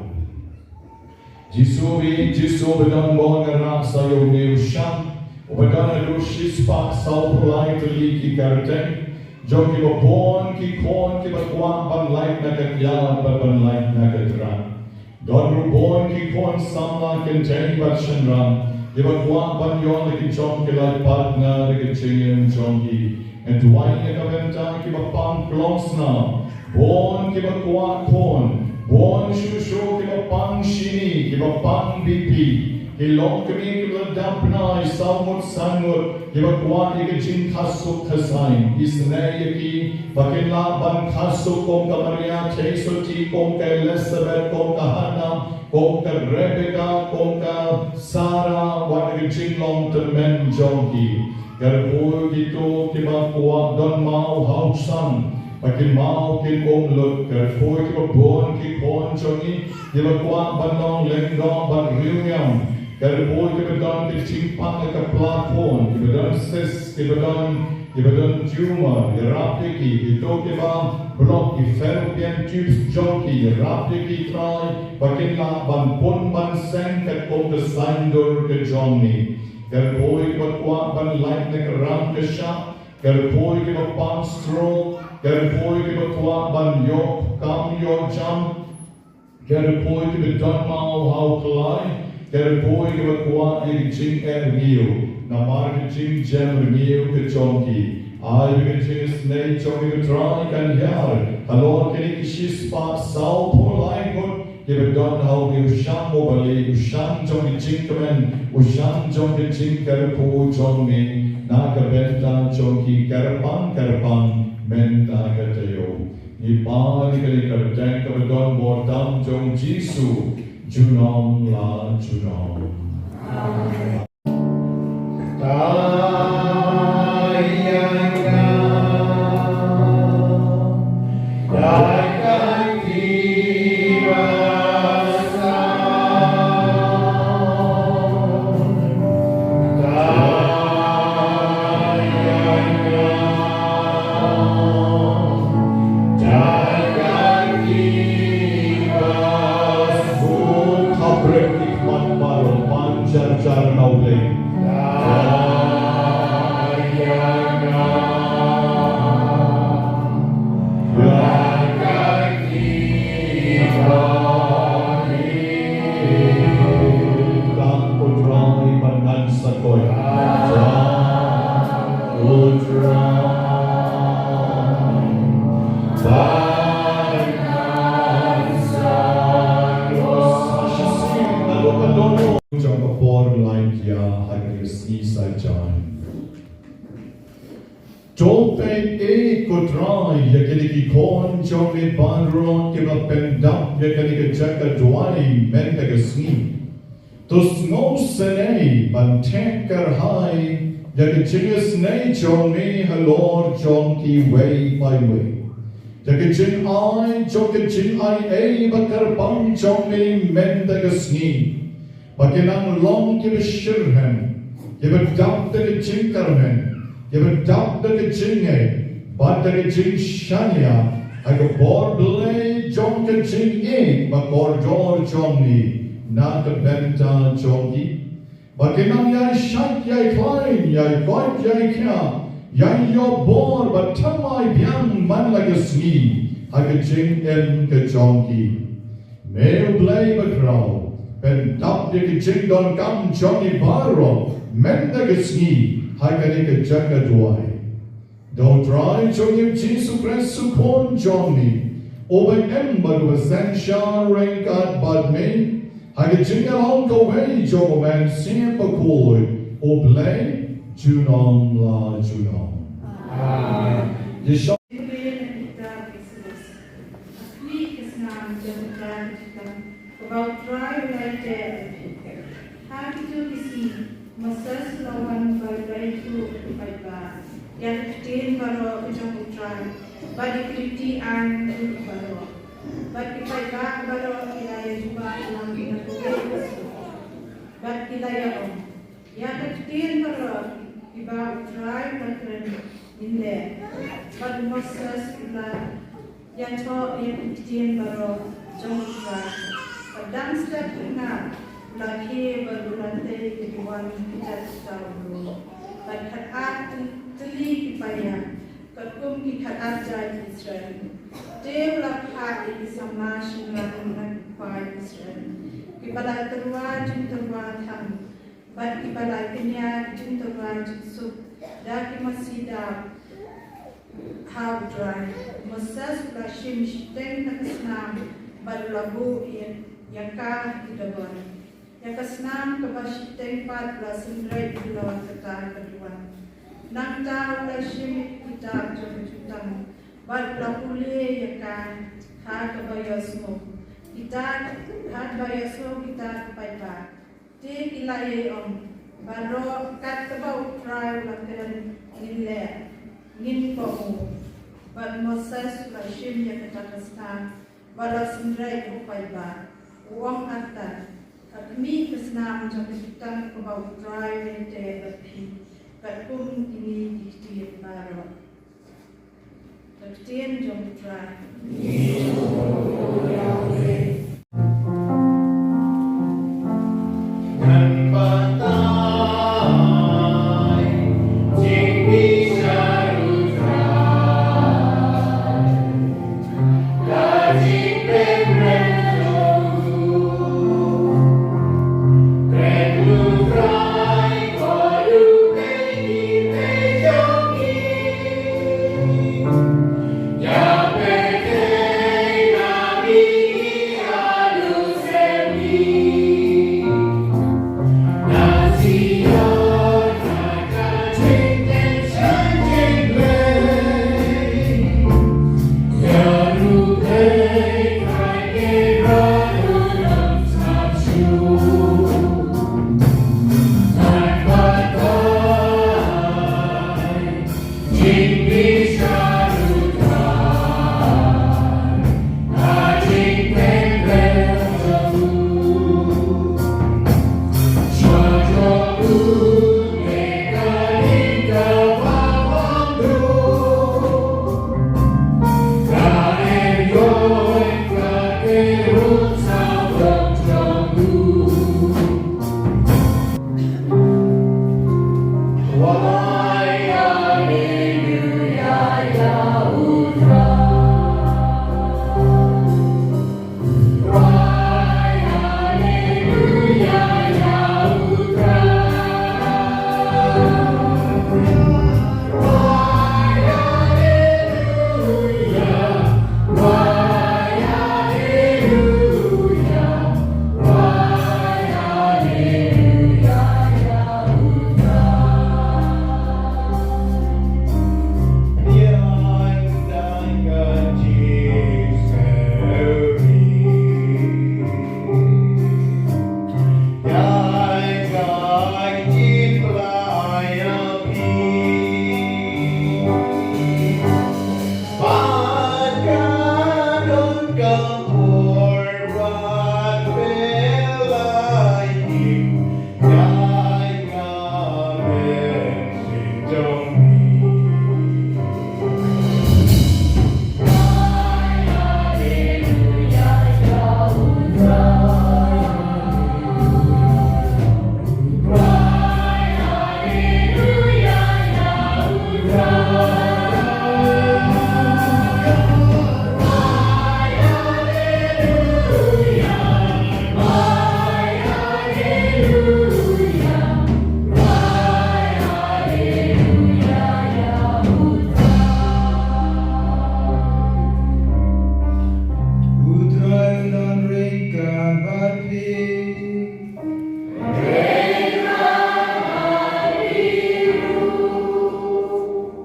Jisu ba ïeit, Jisu ba don bor, nga rah sa ïa une u shang uba don haduh shispah sawphew lai tylli ki kyrteng jong kiba bun ki khun kiba kwah ban lait na ka kyiad bad ban lait na ka drok. Don ruh bun ki khun samla kynthei bad shynrang kiba kwah ban ïoh la ki jong ki lai partner ha ka jingim jong ki. Nga duwai na ka bynta kiba pang klongsnam, bun kiba kwah khun, bun shuh shuh kiba pang shini, kiba pang B P, ki longkmie kiba la dap bnai saw ngut san ngut, kiba kwah ïa ka jingkha suk kha saiñ. Isynei ïa ki ba kin lah ban kha suk kum ka Maria Theisotti, kum ka Elizabeth, kum ka Hannah, kum ka Rebecca, kum ka Sarah, wat ka jinglong tymmen jong ki. Kyrkhu kito kiba kwah don maw ha u sang ba ki maw kin ym lut. Kyrkhu kiba bun ki khun jong ngi kiba kwah ban long lyngdoh ban riewniam. Kyrkhu kiba don ki jingpang ha ka pla khun, kiba don cyst, kiba don Kiba don tumor, ïarap ïa ki, kito kiba block ki fallopian tubes jong ki, ïarap ïa ki Trai, ba kin lah ban pun ban seng katkum ka saiñdur ka jong me. Ki riew kiba kwah ban lait na ka ram ka shap, ki riew kiba pang stroke, ki riew kiba kwah ban ïoh kam ïoh jam, ki riew kiba don maw ha u klai, ki riew kiba kwah ïa ka jingeh rngiew namar ka jingjem rngiew ka jong ki. Ai ba ka jingisynei jong ki, ko Trai, kan hiar halor kine ki shispah sawphew lai ngut kiba don ha une u shang u bali, u shang jong ka jingkmen, u shang jong ka jingkyrkhu jong me. Na ka bynta jong ki, kyrpang kyrpang mynta ka taïew. Ngi pan ïa kane ka kyrteng kaba don bor tam jong u Jisu, junom la junom. Amen. Jong ka por lait ïa ha ka sngi Saitjaiñ. To peit, ko Trai, ïa kine ki khun jong me baroh kiba pyndap ïa kane ka jaka duwai mynta ka sngi. To sngewsynei ban theh kyrhai ïa ka jingisynei jong me halor jong kiwei pa iwei. Ïa ka jingai jong ka jingai ei ba kyrpang jong me mynta ka sngi. Ba kin nang long kiba shitrhem, kiba dap da ka jingkyrmen, kiba dap da ka jingngeit bad da ka jingshaniah ha ka bor Blei jong ka jingïeit ba kordor jong me na ka bynta jong ki. Ba kin nang ïai shait ïai khlaiñ, ïai koit ïai khiah, ïai ïoh bor bad thymmai biang man la ka sngi ha ka jingim ka jong ki. Me U Blei bakhraw, pyndap ïa ka jingdonkam jong ngi baroh mynta ka sngi ha kane ka jaka duwai. Da U Trai jong ngi U Jisu Khrist U Khun jong ngi, uba im bad uba synshar ryngkat bad me ha ka jingïalong kawei jong U Mynsiem Bakhuid, U Blei, junom la junom. Amen. Ïa sha- Ïa khmih ka snam jong uta ka jingtang kaba U Trai u la ïateh. Ha kito ki sngi Moses u la wan bad u la ïathuh ïa ki paidbah ïa ki ktien baroh ki jong U Trai bad ïa ki riti aiñ ruh baroh. Bad ki paidbah baroh ki la ïajubab lang ïa kawei ka sur bad ki la ïa-ong, ïa ki ktien baroh kiba U Trai u la kren ngin leh. Bad u Moses u la ïathoh ïa ki ktien baroh jong U Trai. Bad dang step khynnah u la khie bad u la tei ïa ki duwan ki tet kita u briew. Bad khatar tylli ki paia katkum ki khatar jaid Israel. Te u la phah ïa ki samla shynrang na ki khwai Israel kiba la tyrwa jingtyrwa thang bad kiba la kñia jingtyrwa jingsuk da ki masi dap ha U Trai. Moses u la shim shiteng na ka snam bad u la buh ïa, ïa ka ha ki duwan. Ïa ka snam kaba shiteng pat u la synreit halor kata ka duwan. Nangta u la shim ïa ki kitab jong ka jutang bad u la pule ïa ka ha kaba ïohsngew kita, ha kaba ïohsngew kita ki paidbah. Te ki la ïa-ong baroh kat kaba U Trai u la kren ngin leh, ngin kohnguh. Bad Moses u la shim ïa kata ka snam bad la synreit ha u paidbah. U ong artat, ka khmih ka snam jong ka jutang kaba U Trai u la ïateh bad phi. Katkum kine ki ktien baroh. Ka ktien jong U Trai.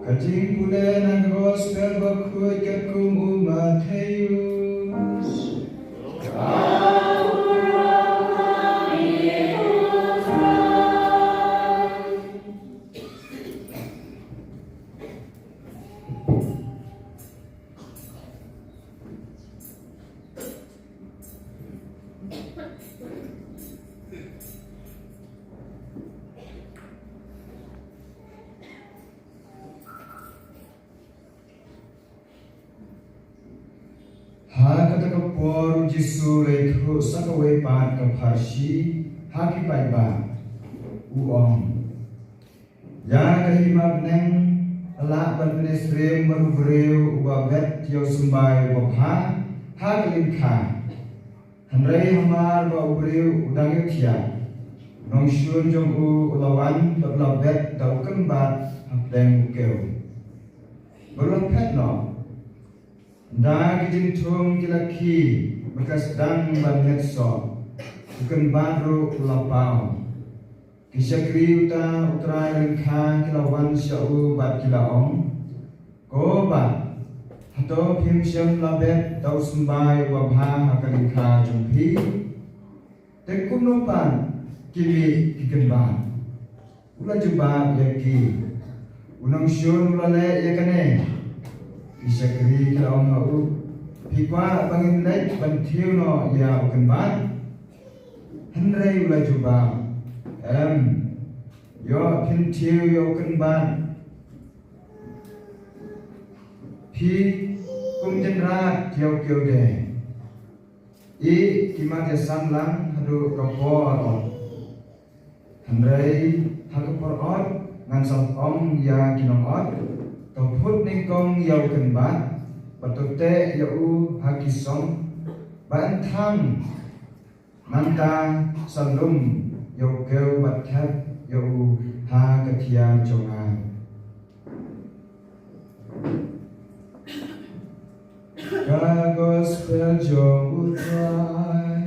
Ka jingpule na ka Gospel Bakhuid katkum u Mathaios. Ha kata ka por u Jisu u la ïathuh sa kawei pat ka pharshi ha ki paidbah. U ong, ïa ka hima bneng la lah ban pynsyriem bad u briew uba bet ïa u symbai uba bha ha ka lyngkha. Hynrei hamar ba u briew u dang ïohthiah, u nongshun jong u u la wan bad u la bet da u kynbat ha pdeng u kew. Bad u la phet noh. Ynda ki jingthung ki la khie bad ka sdang ban nget soh, u kynbat ruh u la paw. Ki shakri uta u trai lyngkha ki la wan sha u bad ki la ong, ko bah, hato phim shym la bet da u symbai uba bha ha ka lyngkha jong phi? Te kumno pat ki mih ki kynbat? U la jubab ïa ki, u nongshun u la leh ïa kane. Ki shakri ki la ong ha u, phi kwah ba ngin leit ban thiew noh ïa u kynbat? Hynrei u la jubab, em, Ïoh phin thiew ïoh kynbat. Phi kum jynrat ïoh kiew dei. I ki mat ïa san lang haduh ka por ot. Hynrei ha ka por ot ngan sa ong ïa ki nong ot. To phut nyngkong ïa u kynbat. Bad to teh ïa u ha ki song. Ba yn thang. Nangta sa lum ïa u kew bad thep ïa u ha ka thia jong nga. Ka gospel jong u Trai.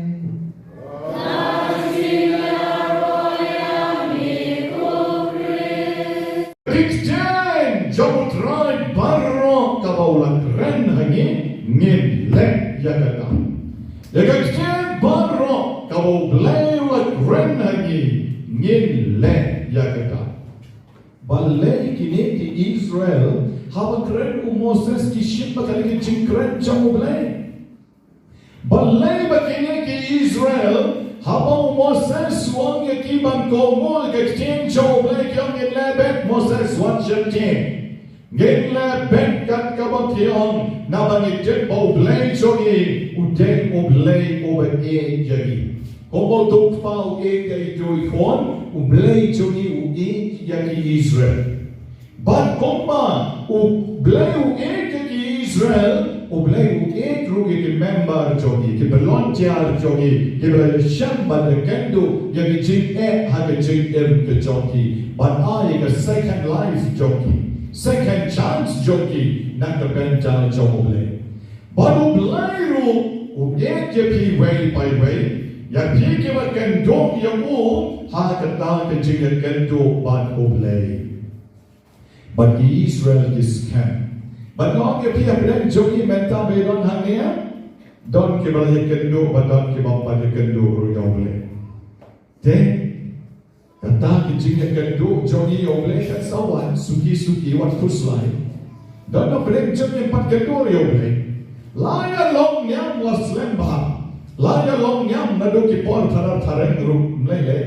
Ki ktien jong u Trai baroh kaba u la kren ha ngi, ngin leh ïa kata. Ïa ka ktien baroh kaba u Blei u la kren ha ngi, ngin leh ïa kata. Balei kine ki Israel, haba kren u Moses ki shim ba kane ka jingkren jong u Blei? Balei ba kine ki Israel, haba u Moses u ong ïa ki ban kohnguh ïa ka ktien jong u Blei, ki ong, ngin leh beit. Moses, wat sheptieng. Ngin leh beit kat kaba phi ong, naba ngi tip ba u Blei jong ngi u dei u Blei uba ïeit ïa ngi. Kumba u Kpa u ïeit ïa ito i khun, u Blei jong ngi u ïeit ïa ki Israel. Bad kumba u Blei u ïeit ïa ki Israel, u Blei u ïeit ruh ïa ki member jong ngi, ki volunteer jong ngi, kiba la shem bad ïakynduh ïa ki jingeh ha ka jingim ka jong ki, ban ai ïa ka second life jong ki, second chance jong ki na ka bynta jong u Blei. Bad u Blei ruh u ïeit ïa phi iwei pa iwei, ïa phi kiba kynduh ïa u ha kata ka jingïakynduh bad u Blei. Bad ki Israel ki skhem. Bad nga ong ïa phi, hapdeng jong ngi mynta ba don hangne, don kiba la ïakynduh bad don kiba ym pat ïakynduh ruh ïa u Blei. Te kata ka jingïakynduh jong ngi ïa u Blei kan sa wan suki suki, wat khuslai. Don hapdeng jong ngi ym pat kynduh ruh ïa u Blei. La ïa long niam la slem bha. La ïa long niam naduh ki por phadar phareng ruh, ym lei lei.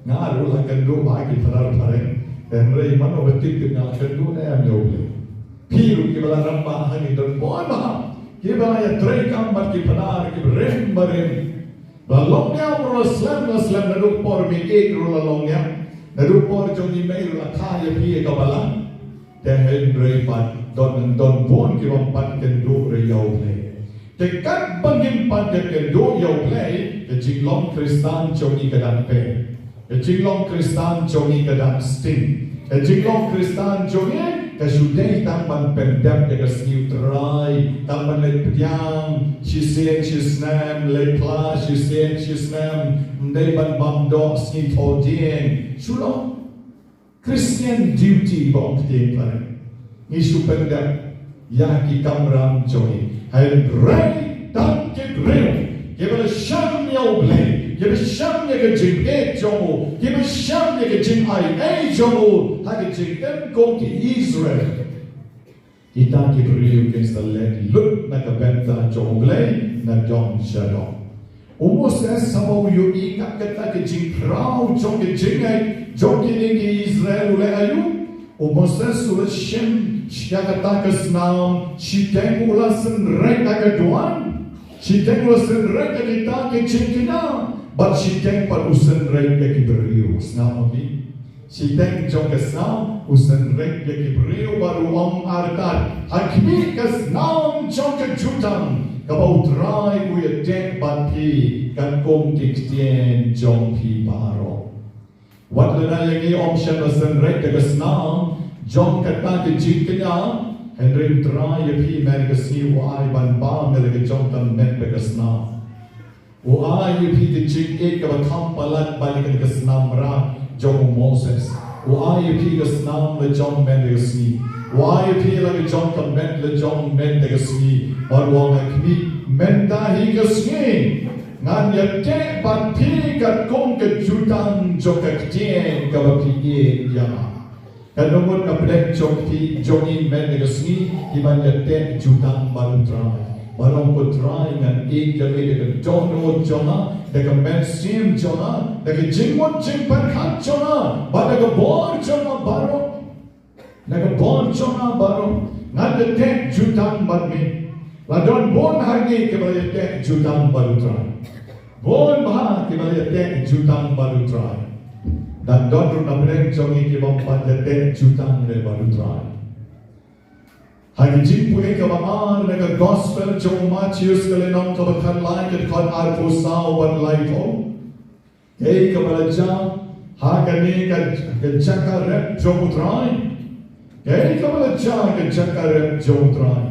Nga ruh la kynduh bha ki phadar phareng. Hynrei mano ba tip tip nga la kynduh ne em ïa u Blei. Phi ruh kiba la rangbah ha ngi don bun bha kiba la ïatrei kam bad ki phadar kiba rim ba rim. La long niam ruh la slem, la slem naduh por mih ïeit ruh la long niam. Naduh por jong i mei ruh la kha ïa phi ïa ka balang. Te hynrei pat don, don bun kiba ym pat kynduh ruh ïa u Blei. Te katba ngim pat kynduh ïa u Blei, ka jinglong Khristan jong ngi ka dang pher. Ka jinglong Khristan jong ngi ka dang sting. Ka jinglong Khristan jong ngi ka shu dei tang ban pyndep ïa ka sngi u Trai, tang ban leit pdiang shisien shisnem, leit phla shisien shisnem, ym dei ban bam doh sngi thoh dieng. Shu long Christian duty ba ong ktien phareng. Ngi shu pyndep ïa ki kamram jong ngi. Hynrei tang ki briew kiba la shem ïa u Blei, kiba shem ïa ka jingïeit jong u, kiba shem ïa ka jingai ei jong u ha ka jingim kum ki Israel. Kita ki briew kin sa leit lut na ka bynta jong u Blei na dong sha dong. U Moses haba u ïohi kat kata ka jingkhraw jong ka jingngeit jong kine ki Israel, u leh aïu? U Moses u la shim ïa kata ka snam, shiteng u la synreit ha ka duwan, shiteng u la synreit ha kita ki jingkñia, bad shiteng pat u synreit ha ki briew. Sngap ma phi. Shiteng jong ka snam u synreit ïa ki briew bad u ong artat, ha khmih ka snam jong ka jutang kaba u Trai u ïateh bad phi, katkum ki ktien jong phi baroh. Wat lada ïa ngi ym shym la synreit da ka snam jong kata ka jingkñia, hynrei u Trai ïa phi mynta ka sngi u ai ban bam ïa la ka jong ka met bad ka snam. U ai ïa phi ka jingïeit kaba kham palat bad ïa ka snam rah jong u Moses. U ai ïa phi ka snam la jong mynta ka sngi. U ai ïa phi la ka jong ka met la jong mynta ka sngi. Bad u ong ha khmih, mynta hi ka sngi ngan ïateh bad phi katkum ka jutang jong ka ktien kaba phi ïeit ïa nga. Katno ngut na pdeng jong phi jong ngi mynta ka sngi, ki ban ïateh jutang bad u Trai. Ban ong, ko Trai, ngan ïeit ïa me da ka dohnud jong nga, da ka mynsiem jong nga, da ka jingmut jingpyrkhat jong nga, bad da ka bor jong nga baroh, na ka bor jong nga baroh, ngan ïateh jutang bad me. La don bun ha ngi kiba la ïateh jutang bad U Trai. Bun bha kiba la ïateh jutang bad U Trai. Dang don ruh na pdeng jong ngi kibym pat ïateh jutang re bad U Trai. Ha ka jingpule kaba ar na ka gospel jong u Mathaios ka lynnong kaba khatlai ka dkhot arphew saw bad laiphew. Kaei kaba la jia ha kane ka, ka jaka rep jong U Trai? Kaei kaba la jia ha ka jaka rep jong U Trai?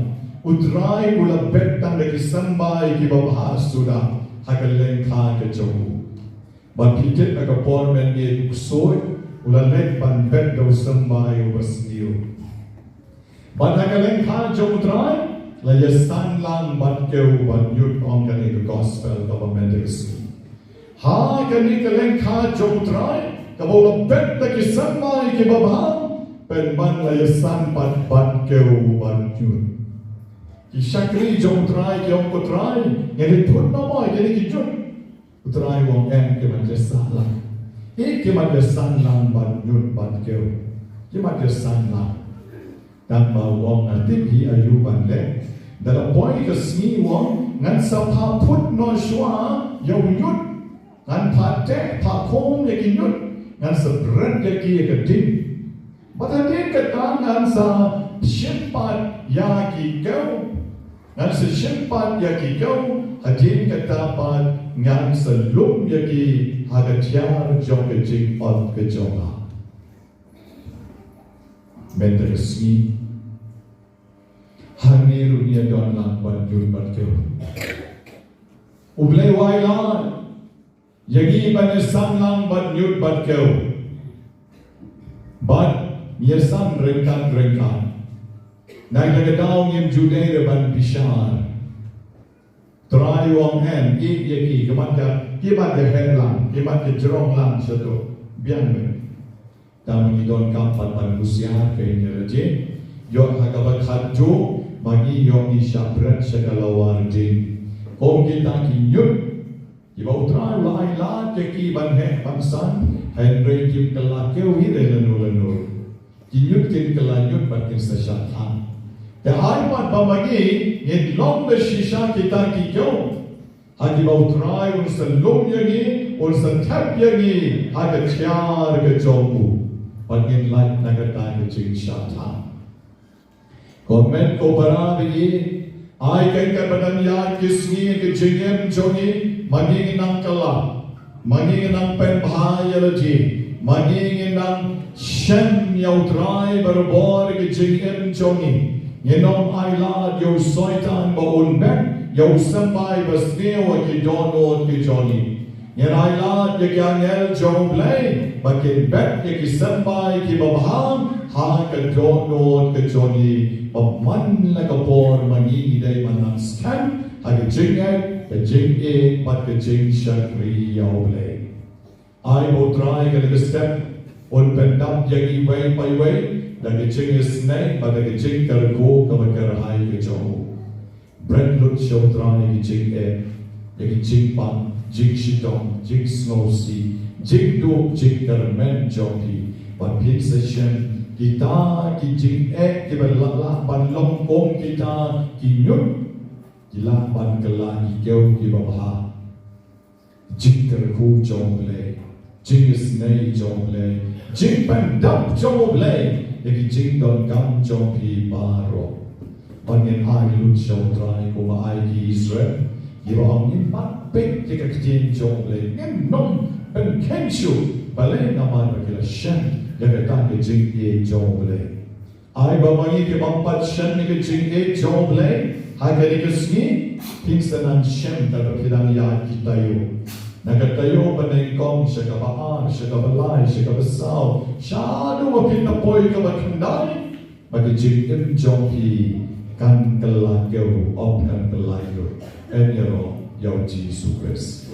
U Trai u la bet tang da ki symbai kiba bha suda ha ka lyngkha ka jong u. Bad phi tip ha ka por mynmiet u ksuid u la leit ban bet da u symbai uba sniew. Bad ha ka lyngkha jong U Trai la ïasan lang bad kew bad ñiut, ong kane ka gospel kaba mynta ka sngi. Ha kane ka lyngkha jong U Trai kaba u la bet da ki symbai kiba bha, pynban la ïasan pat bad kew bad ñiut. Ki shakri jong U Trai ki ong, ko Trai, ngi leit put noh mo ïa kine ki ñiut. U Trai u ong, em, ki mat ïasan lang. Ki mat ïasan lang bad ñiut bad kew. Ki mat ïasan lang. Tang ba u ong, nga tip hi aïu ban leh. Da la poi ka sngi u ong, ngan sa phah put noh shuwa ïa u ñiut. Ngan phah teh phah khum ïa ki ñiut. Ngan sa bret ïa ki ïa ka ding. Bad hadien kata ngan sa shim pat ïa ki kew. Ngan sa shim pat ïa ki kew, hadien kata pat ngan sa lum ïa ki ha ka thiar jong ka jingot ka jong nga. Mynta ka sngi, hangne ruh ngi ïadon lang bad ñiut bad kew. U Blei u ailad ïa ngi ban ïasan lang bad ñiut bad kew. Bad ngi ïasan ryngkat ryngkat. Na kata ka daw ngim ju dei re ban bishar. Trai u ong, em, ïeit ïa ki, ki mat ïa, ki mat ïa heh lang, ki mat ïa jrong lang sha to. Biang re. Tang ma ngi donkam pat ban husiar kein ïa lade. Ïoh ha kaba khatduh ma ngi ïoh ngi shah bret sha ka lawar ding. Kum kita ki ñiut kiba U Trai u la ailad ïa ki ban heh ban san, hynrei kim kylla kew hi re lano lano. Ki ñiut kin kylla ñiut bad kin sa shah thang. Te ai pat ba ma ngi ngin long da shisha kita ki kew ha kiba U Trai un sa lum ïa ngi, un sa thep ïa ngi ha ka thiar ka jong u. Bad ngin lait na kata ka jingshah thang. Ko kmie ko para, ba ngi ai kein katba dang ïaid ki sngi ha ka jingim jong ngi, ma ngi ngin nang kylla, ma ngi ngin nang pynbha ïa lade, ma ngi ngin nang shem ïa U Trai barabor ha ka jingim jong ngi. Ngin ym ailad ïa u Soitan ba un bet ïa u symbai ba sniew ha ki dohnud ki jong ngi. Ngin ailad ïa ki angel jong U Blei ba kin bet ïa ki symbai kiba bha ha ka dohnud ka jong ngi, ba man la ka por ma ngi ngi dei ban nang skhem ha ka jingngeit, ka jingïeit bad ka jingshakri ïa U Blei. Ai ba U Trai kane ka step un pyndap ïa ngi iwei pa iwei da ka jingisynei bad da ka jingkyrkhu kaba kyrhai ka jong u. Bret lut sha U Trai ïa ki jingeh, ïa ki jingpang, jingshitom, jingsngewsih, jingduh, jingkyrmen jong phi. Bad phin sa shem kita ki jingeh kiba lah lah ban long kum kita ki ñiut, ki lah ban kylla ki kew kiba bha. Jingkyrkhu jong U Blei, jingisynei jong U Blei, jingpyndap jong U Blei ïa ki jingdonkam jong phi baroh. Ba ngin ai lut sha U Trai kum ba ai ki Israel, kiba ong ngin bat peit ïa ka ktien jong U Blei, ngin ym pynkheiñ shuh, balei? Namar ba ki la shem ïa kata ka jingïeit jong U Blei. Ai ba ma ngi kibym pat shem ïa ka jingïeit jong U Blei ha kane ka sngi, phin sa nang shem katba phi dang ïaid ki taïew. Na ka taïew ba nyngkong sha kaba ar, sha kaba lai, sha kaba saw, shaduh ba phin da poi kaba khyndai, ba ka jingim jong phi kan kylla kew, ym kan kylla ïa u. Yn ïaroh ïa U Jisu Khrist.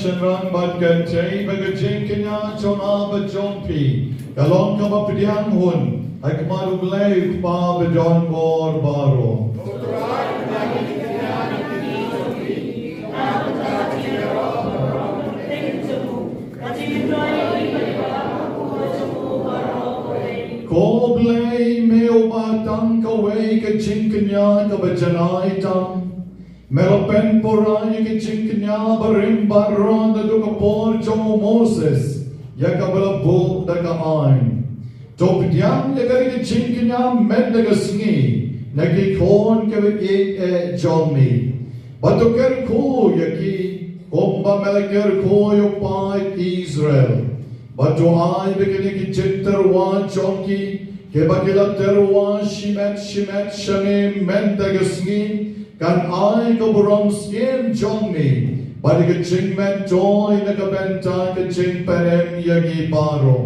Shynrang bad kynthei, ba ka jingkñia jong nga bad jong phi ka long kaba pdiang hun ha khmat U Blei U Kpa badonbor baroh. Ko Blei, me uba tang kawei ka jingkñia kaba janai tam, me la pynpura ïa ka jingkñia barim baroh naduh ka por jong u Moses ïa kaba la buh da ka aiñ. To pdiang ïa kane ka jingkñia mynta ka sngi na ki khun kiba ïeit eh jong me. Bad to kyrkhu ïa ki kumba me la kyrkhu ïa u paid Israel. Bad to ai ba kine ki jingtyrwa jong ki, kiba ki la tyrwa shimet shimet sha me mynta ka sngi, kan ai ka burom skhem jong me bad ka jingmyntoi na ka bynta ka jingpynim ïa ngi baroh.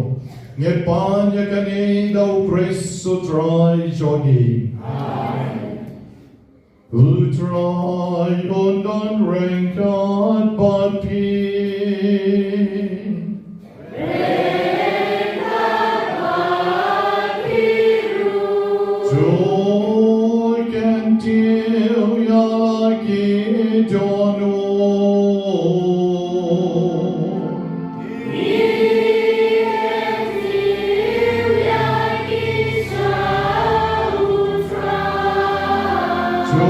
Ngi pan ïa kane da U Khrist U Trai jong ngi. U Trai un don ryngkat bad phi. To kyntiew ïa la ki dohnud. To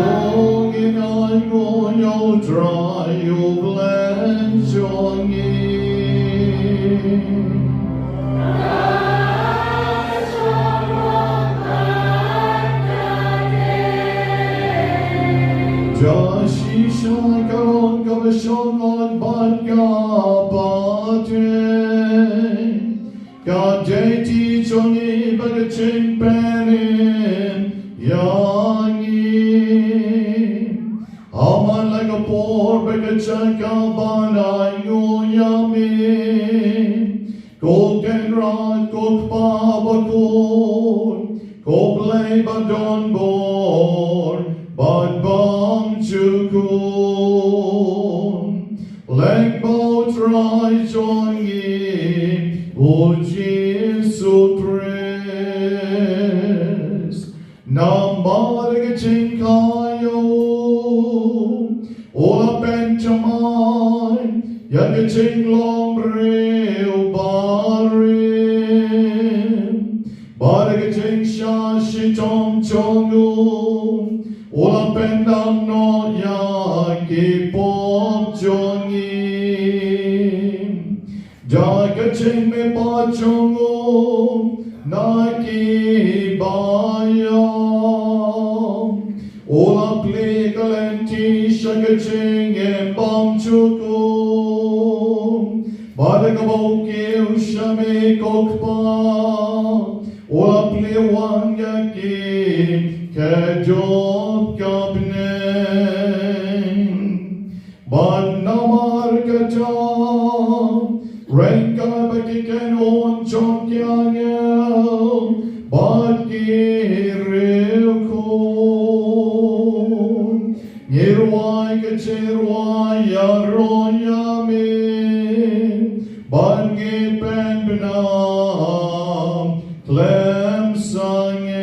ngin ainguh ïa U Trai U Blei jong ngi. Da shisha ka long kaba shong bad ka pateng, ka dei ti jong ngi bad ka jingpynim ïa ngi. Ha man la ka por bad ka jaka ban ainguh ïa me, ko Kynrad, ko Kpa bakhuid, ko Blei badonbor bad bymjukut. Lyngba U Trai jong ngi U Jisu Khrist. Namar ka jingkha ïa u, u la pynthymmai ïa ka jinglong briew barim. Bad ka jingshah shitom jong u, u la pyndam noh ïa ki pop jong ngi. Da ka jingmihpat jong u na ki baïong, u la plie ka lynti sha ka jingim bymjukut. Bad da kaba u kiew sha me ko Kpa, u la plie wang ïa ki khadduh ka bneng. Bad namar kata, ryngkat bad ki kynhun jong ki angel bad ki riewkhuid, ngi rwai ka jingrwai ïaroh ïa me, bad ngi pynbna khlem sangeh.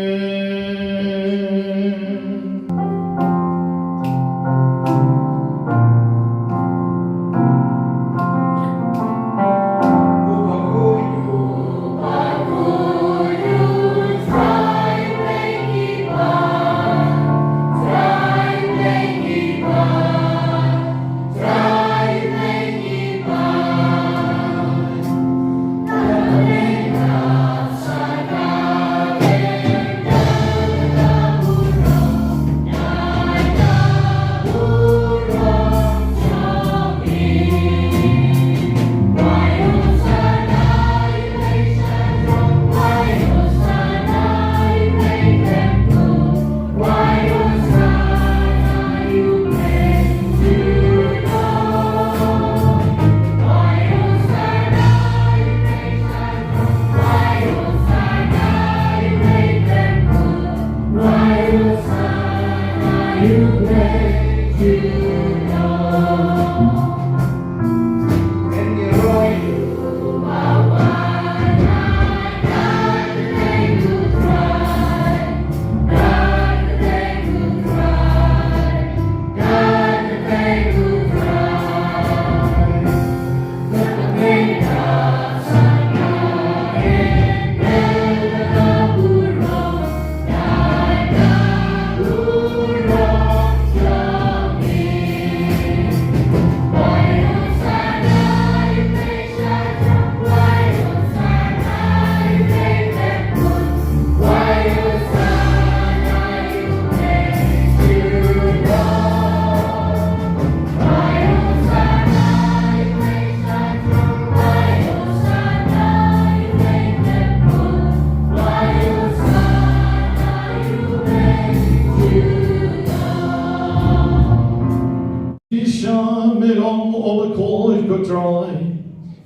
Trai,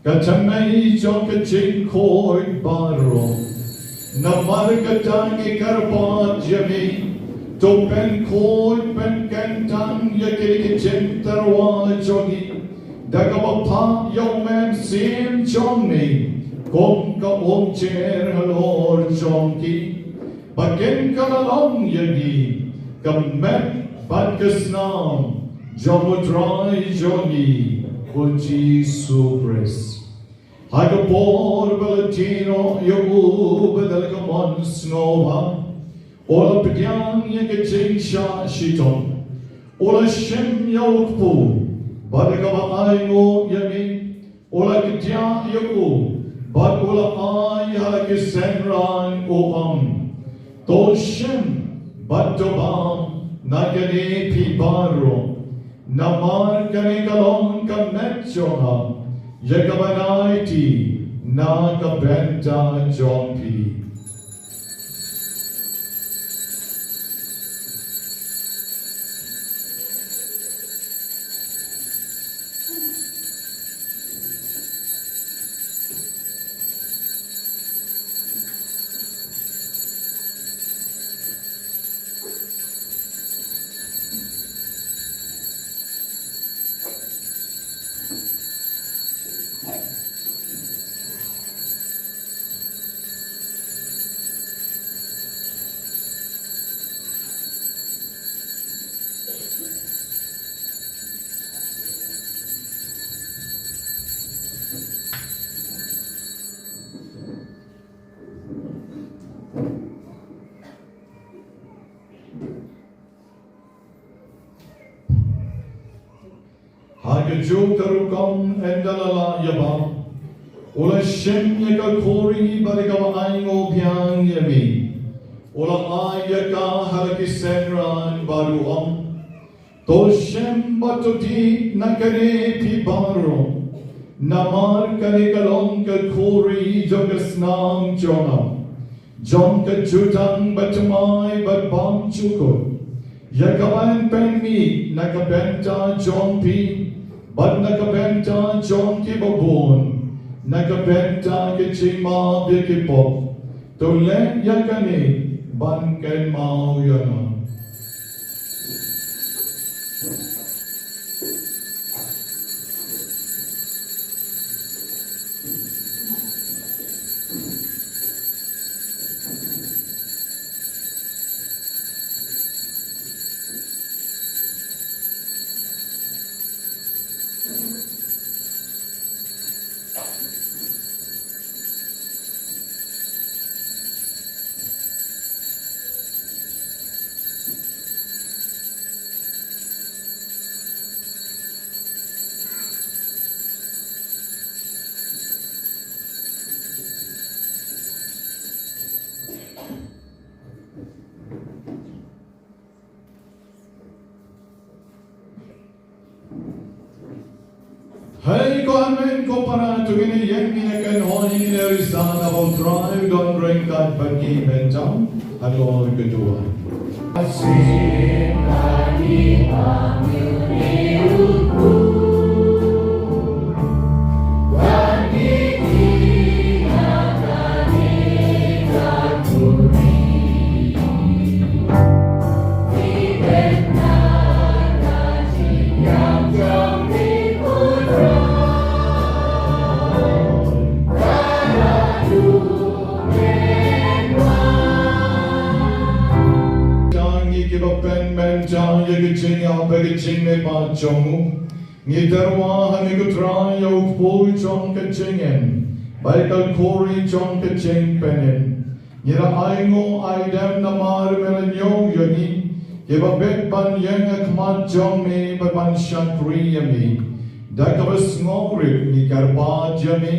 ka thymmei jong ka jingkhuid baroh. Namar kata ngi kyrpad ïa me, to pynkhuid pynkyntang ïa kine ki jingtyrwa jong ngi da kaba phah ïa u Mynsiem jong me kum ka umjer halor jong ki. Ba kin ka la long ïa ngi ka met bad ka snam jong u Trai jong ngi u Jisu Khrist. Ha ka por ba la die noh ïa u, ba da la ka mon sngewbha, u la pdiang ïa ka jingshah shitom, u la shim ïa u kpu, bad da kaba ainguh ïa ngi, u la kdiah ïa u, bad u la ai ha la ki synran, u ong: To shim bad to bam na kane phi baroh, namar kane ka long ka met jong nga, ïa kaba nai ti na ka bynta jong phi. Ha kajuh ka rukom ynda la lah ïa bam, u la shim ïa ka khuri bad da kaba ainguh biang ïa me, u la ai ïa ka ha la ki synran bad u ong: To shim bad to dih na kane phi baroh, namar kane ka long ka khuri jong ka snam jong nga, jong ka jutang bathymmai bad bymjukut, ïa kaban pynmih na ka bynta jong phi bad na ka bynta jong kiba bun, na ka bynta ka jingmap ïa ki pop. To leh ïa kane ban kynmaw ïa nga. Hei ko hynmen ko para, to ngin ïeng, ngin ïakynduh, ngin ïarisa, naba U Trai u don ryngkat bad ngi mynta halor ka duwan. Tang ngi kiba pynmynta ïa ka jingïap bad ka jingmihpat jong u, ngi tyrwa ha me ko Trai ïa u kpu jong ka jingim bad ka khuri jong ka jingpynim. Ngi la ainguh aidem namar me la ñiew ïa ngi kiba bit ban ïeng ha khmat jong me bad ban shakri ïa me da kaba sngewrit. Ngi kyrpad ïa me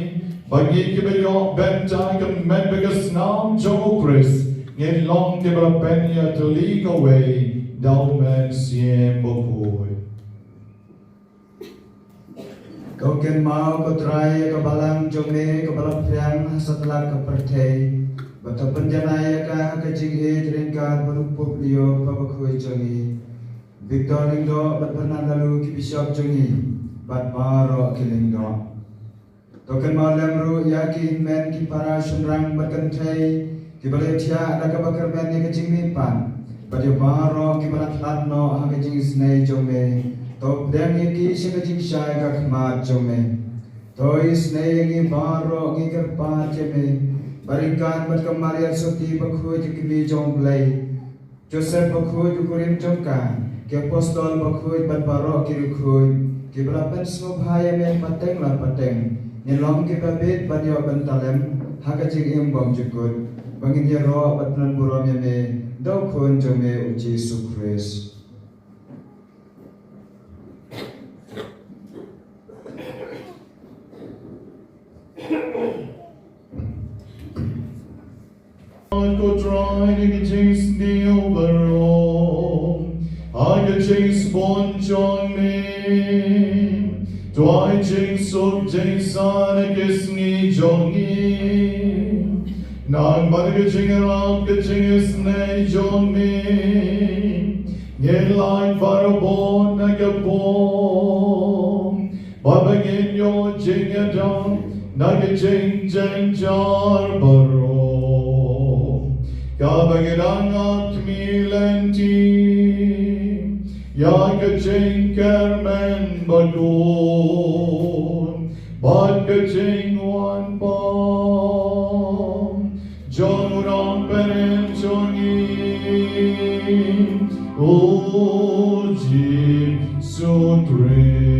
ba ngi kiba ïoh bynta ka met bad ka snam jong U Khrist ngin long kiba la pynïatylli kawei da U Mynsiem Bakhuid. Ko kynmaw ko Trai ïa ka balang jong me kaba la pdiang ha satlak ka pyrthei, bad to pynjanai ïa ka ha ka jingïeit ryngkat bad u Pope Leo kaba bakhuid jong ngi, Victor Lyngdoh bad Fernando Lalu ki bishop jong ngi. bad baroh ki lyngdoh. To kynmaw lem ruh ïa ki hynmen ki para shynrang bad kynthei kiba la thiah da kaba kyrmen ïa ka jingmihpat bad ïa baroh kiba la khlad noh ha ka jingisynei jong me. To pdiang ïa ki sha ka jingshai ka khmat jong me. To isynei ïa ngi baroh ngi kyrpad ïa me. Ba ryngkat bad ka Maria Soti bakhuid ka kmie jong U Blei, Joseph bakhuid u kurim jong ka, ki apostol bakhuid bad baroh ki riewkhuid kiba la pynsngewbha ïa me pateng la pateng, ngin long kiba bit bad ïoh bynta lem ha ka jingim bymjukut, ba ngin ïaroh bad pynburom ïa me da U Khun jong me U Jisu Khrist. Ko Trai, ha ka jingsniew baroh, ha ka jingsbun jong me, to ai jingsuk jingsan ha ki sngi jong ngi. Namar ka jingïarap ka jingisynei jong me, ngin lait barabor na ka pop, bad ba ngin ïoh jingïada na ka jingjynjar baroh, kaba ngi dang ap khmih lynti ïa ka jingkyrmen bakhuid bad ka jingwan bam jong U Nongpynim jong ngi, U Jisu Khrist.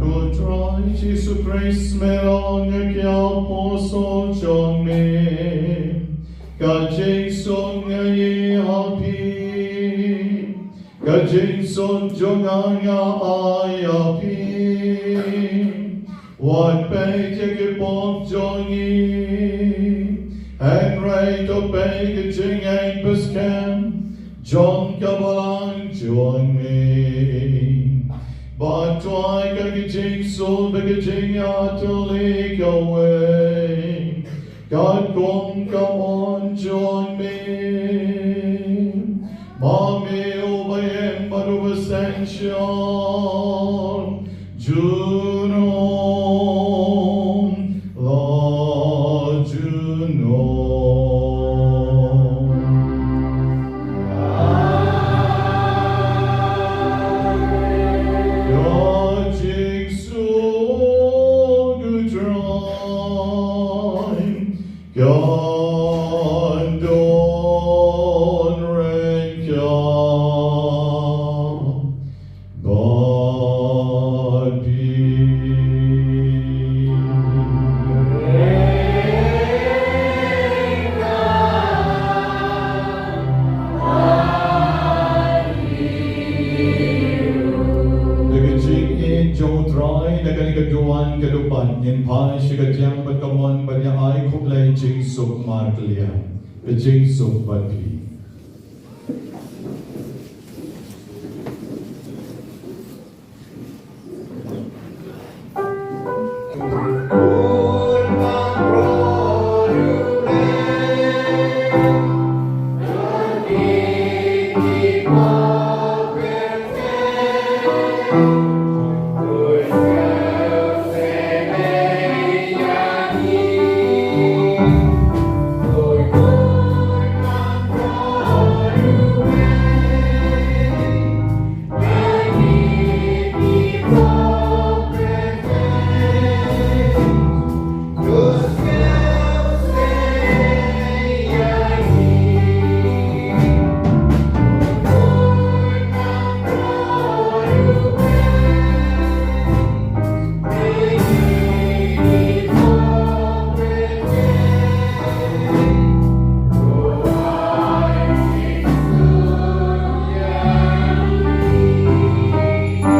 Ko Trai Jisu Khrist, me la ong ha ki apostol jong me, ka jingsuk nga ai ha phi, ka jingsuk jong nga nga ai ha phi. Wat peit ïa ki pop jong ngi, hynrei to peit ïa ka jingïeit bad skhem jong ka balang jong me. Bad to ai ka jingsuk bad ka jingïatylli kawei, katkum ka mon jong me. Ma me uba im bad uba synshar junom la junom. Ïa jingsuk U Trai kan don ryngkat bad phi. Da ka jingïeit jong U Trai, da kane ka duwan ka dubad, ngin phai sha ka jingpynkhuid ka mon bad ïa ai khublei jingsuk markylliang. Ka jingsuk bad phi.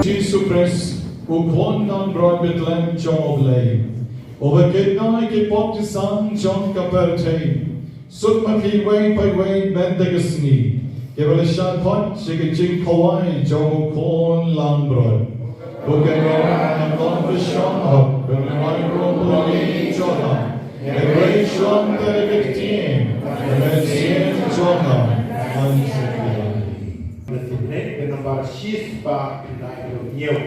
Jisu Khrist, U Khun nongbrot bymman jong U Blei. Uba kynnoh ïa ki pop ki sam jong ka pyrthei, suk ma phi iwei pa iwei mynta ka sngi, kiba la shah khot sha ka jingkhawai jong u Khun langbrot. Ba u kynnoh ïa ka pop ka sam hok, ba u kynnoh ïa ka pop ka sam jong ka. Ïa ka rei jong ka ktien, ïa ka ktien jong ka. An suk ïa. Ka number shispah khyndai hynñiew.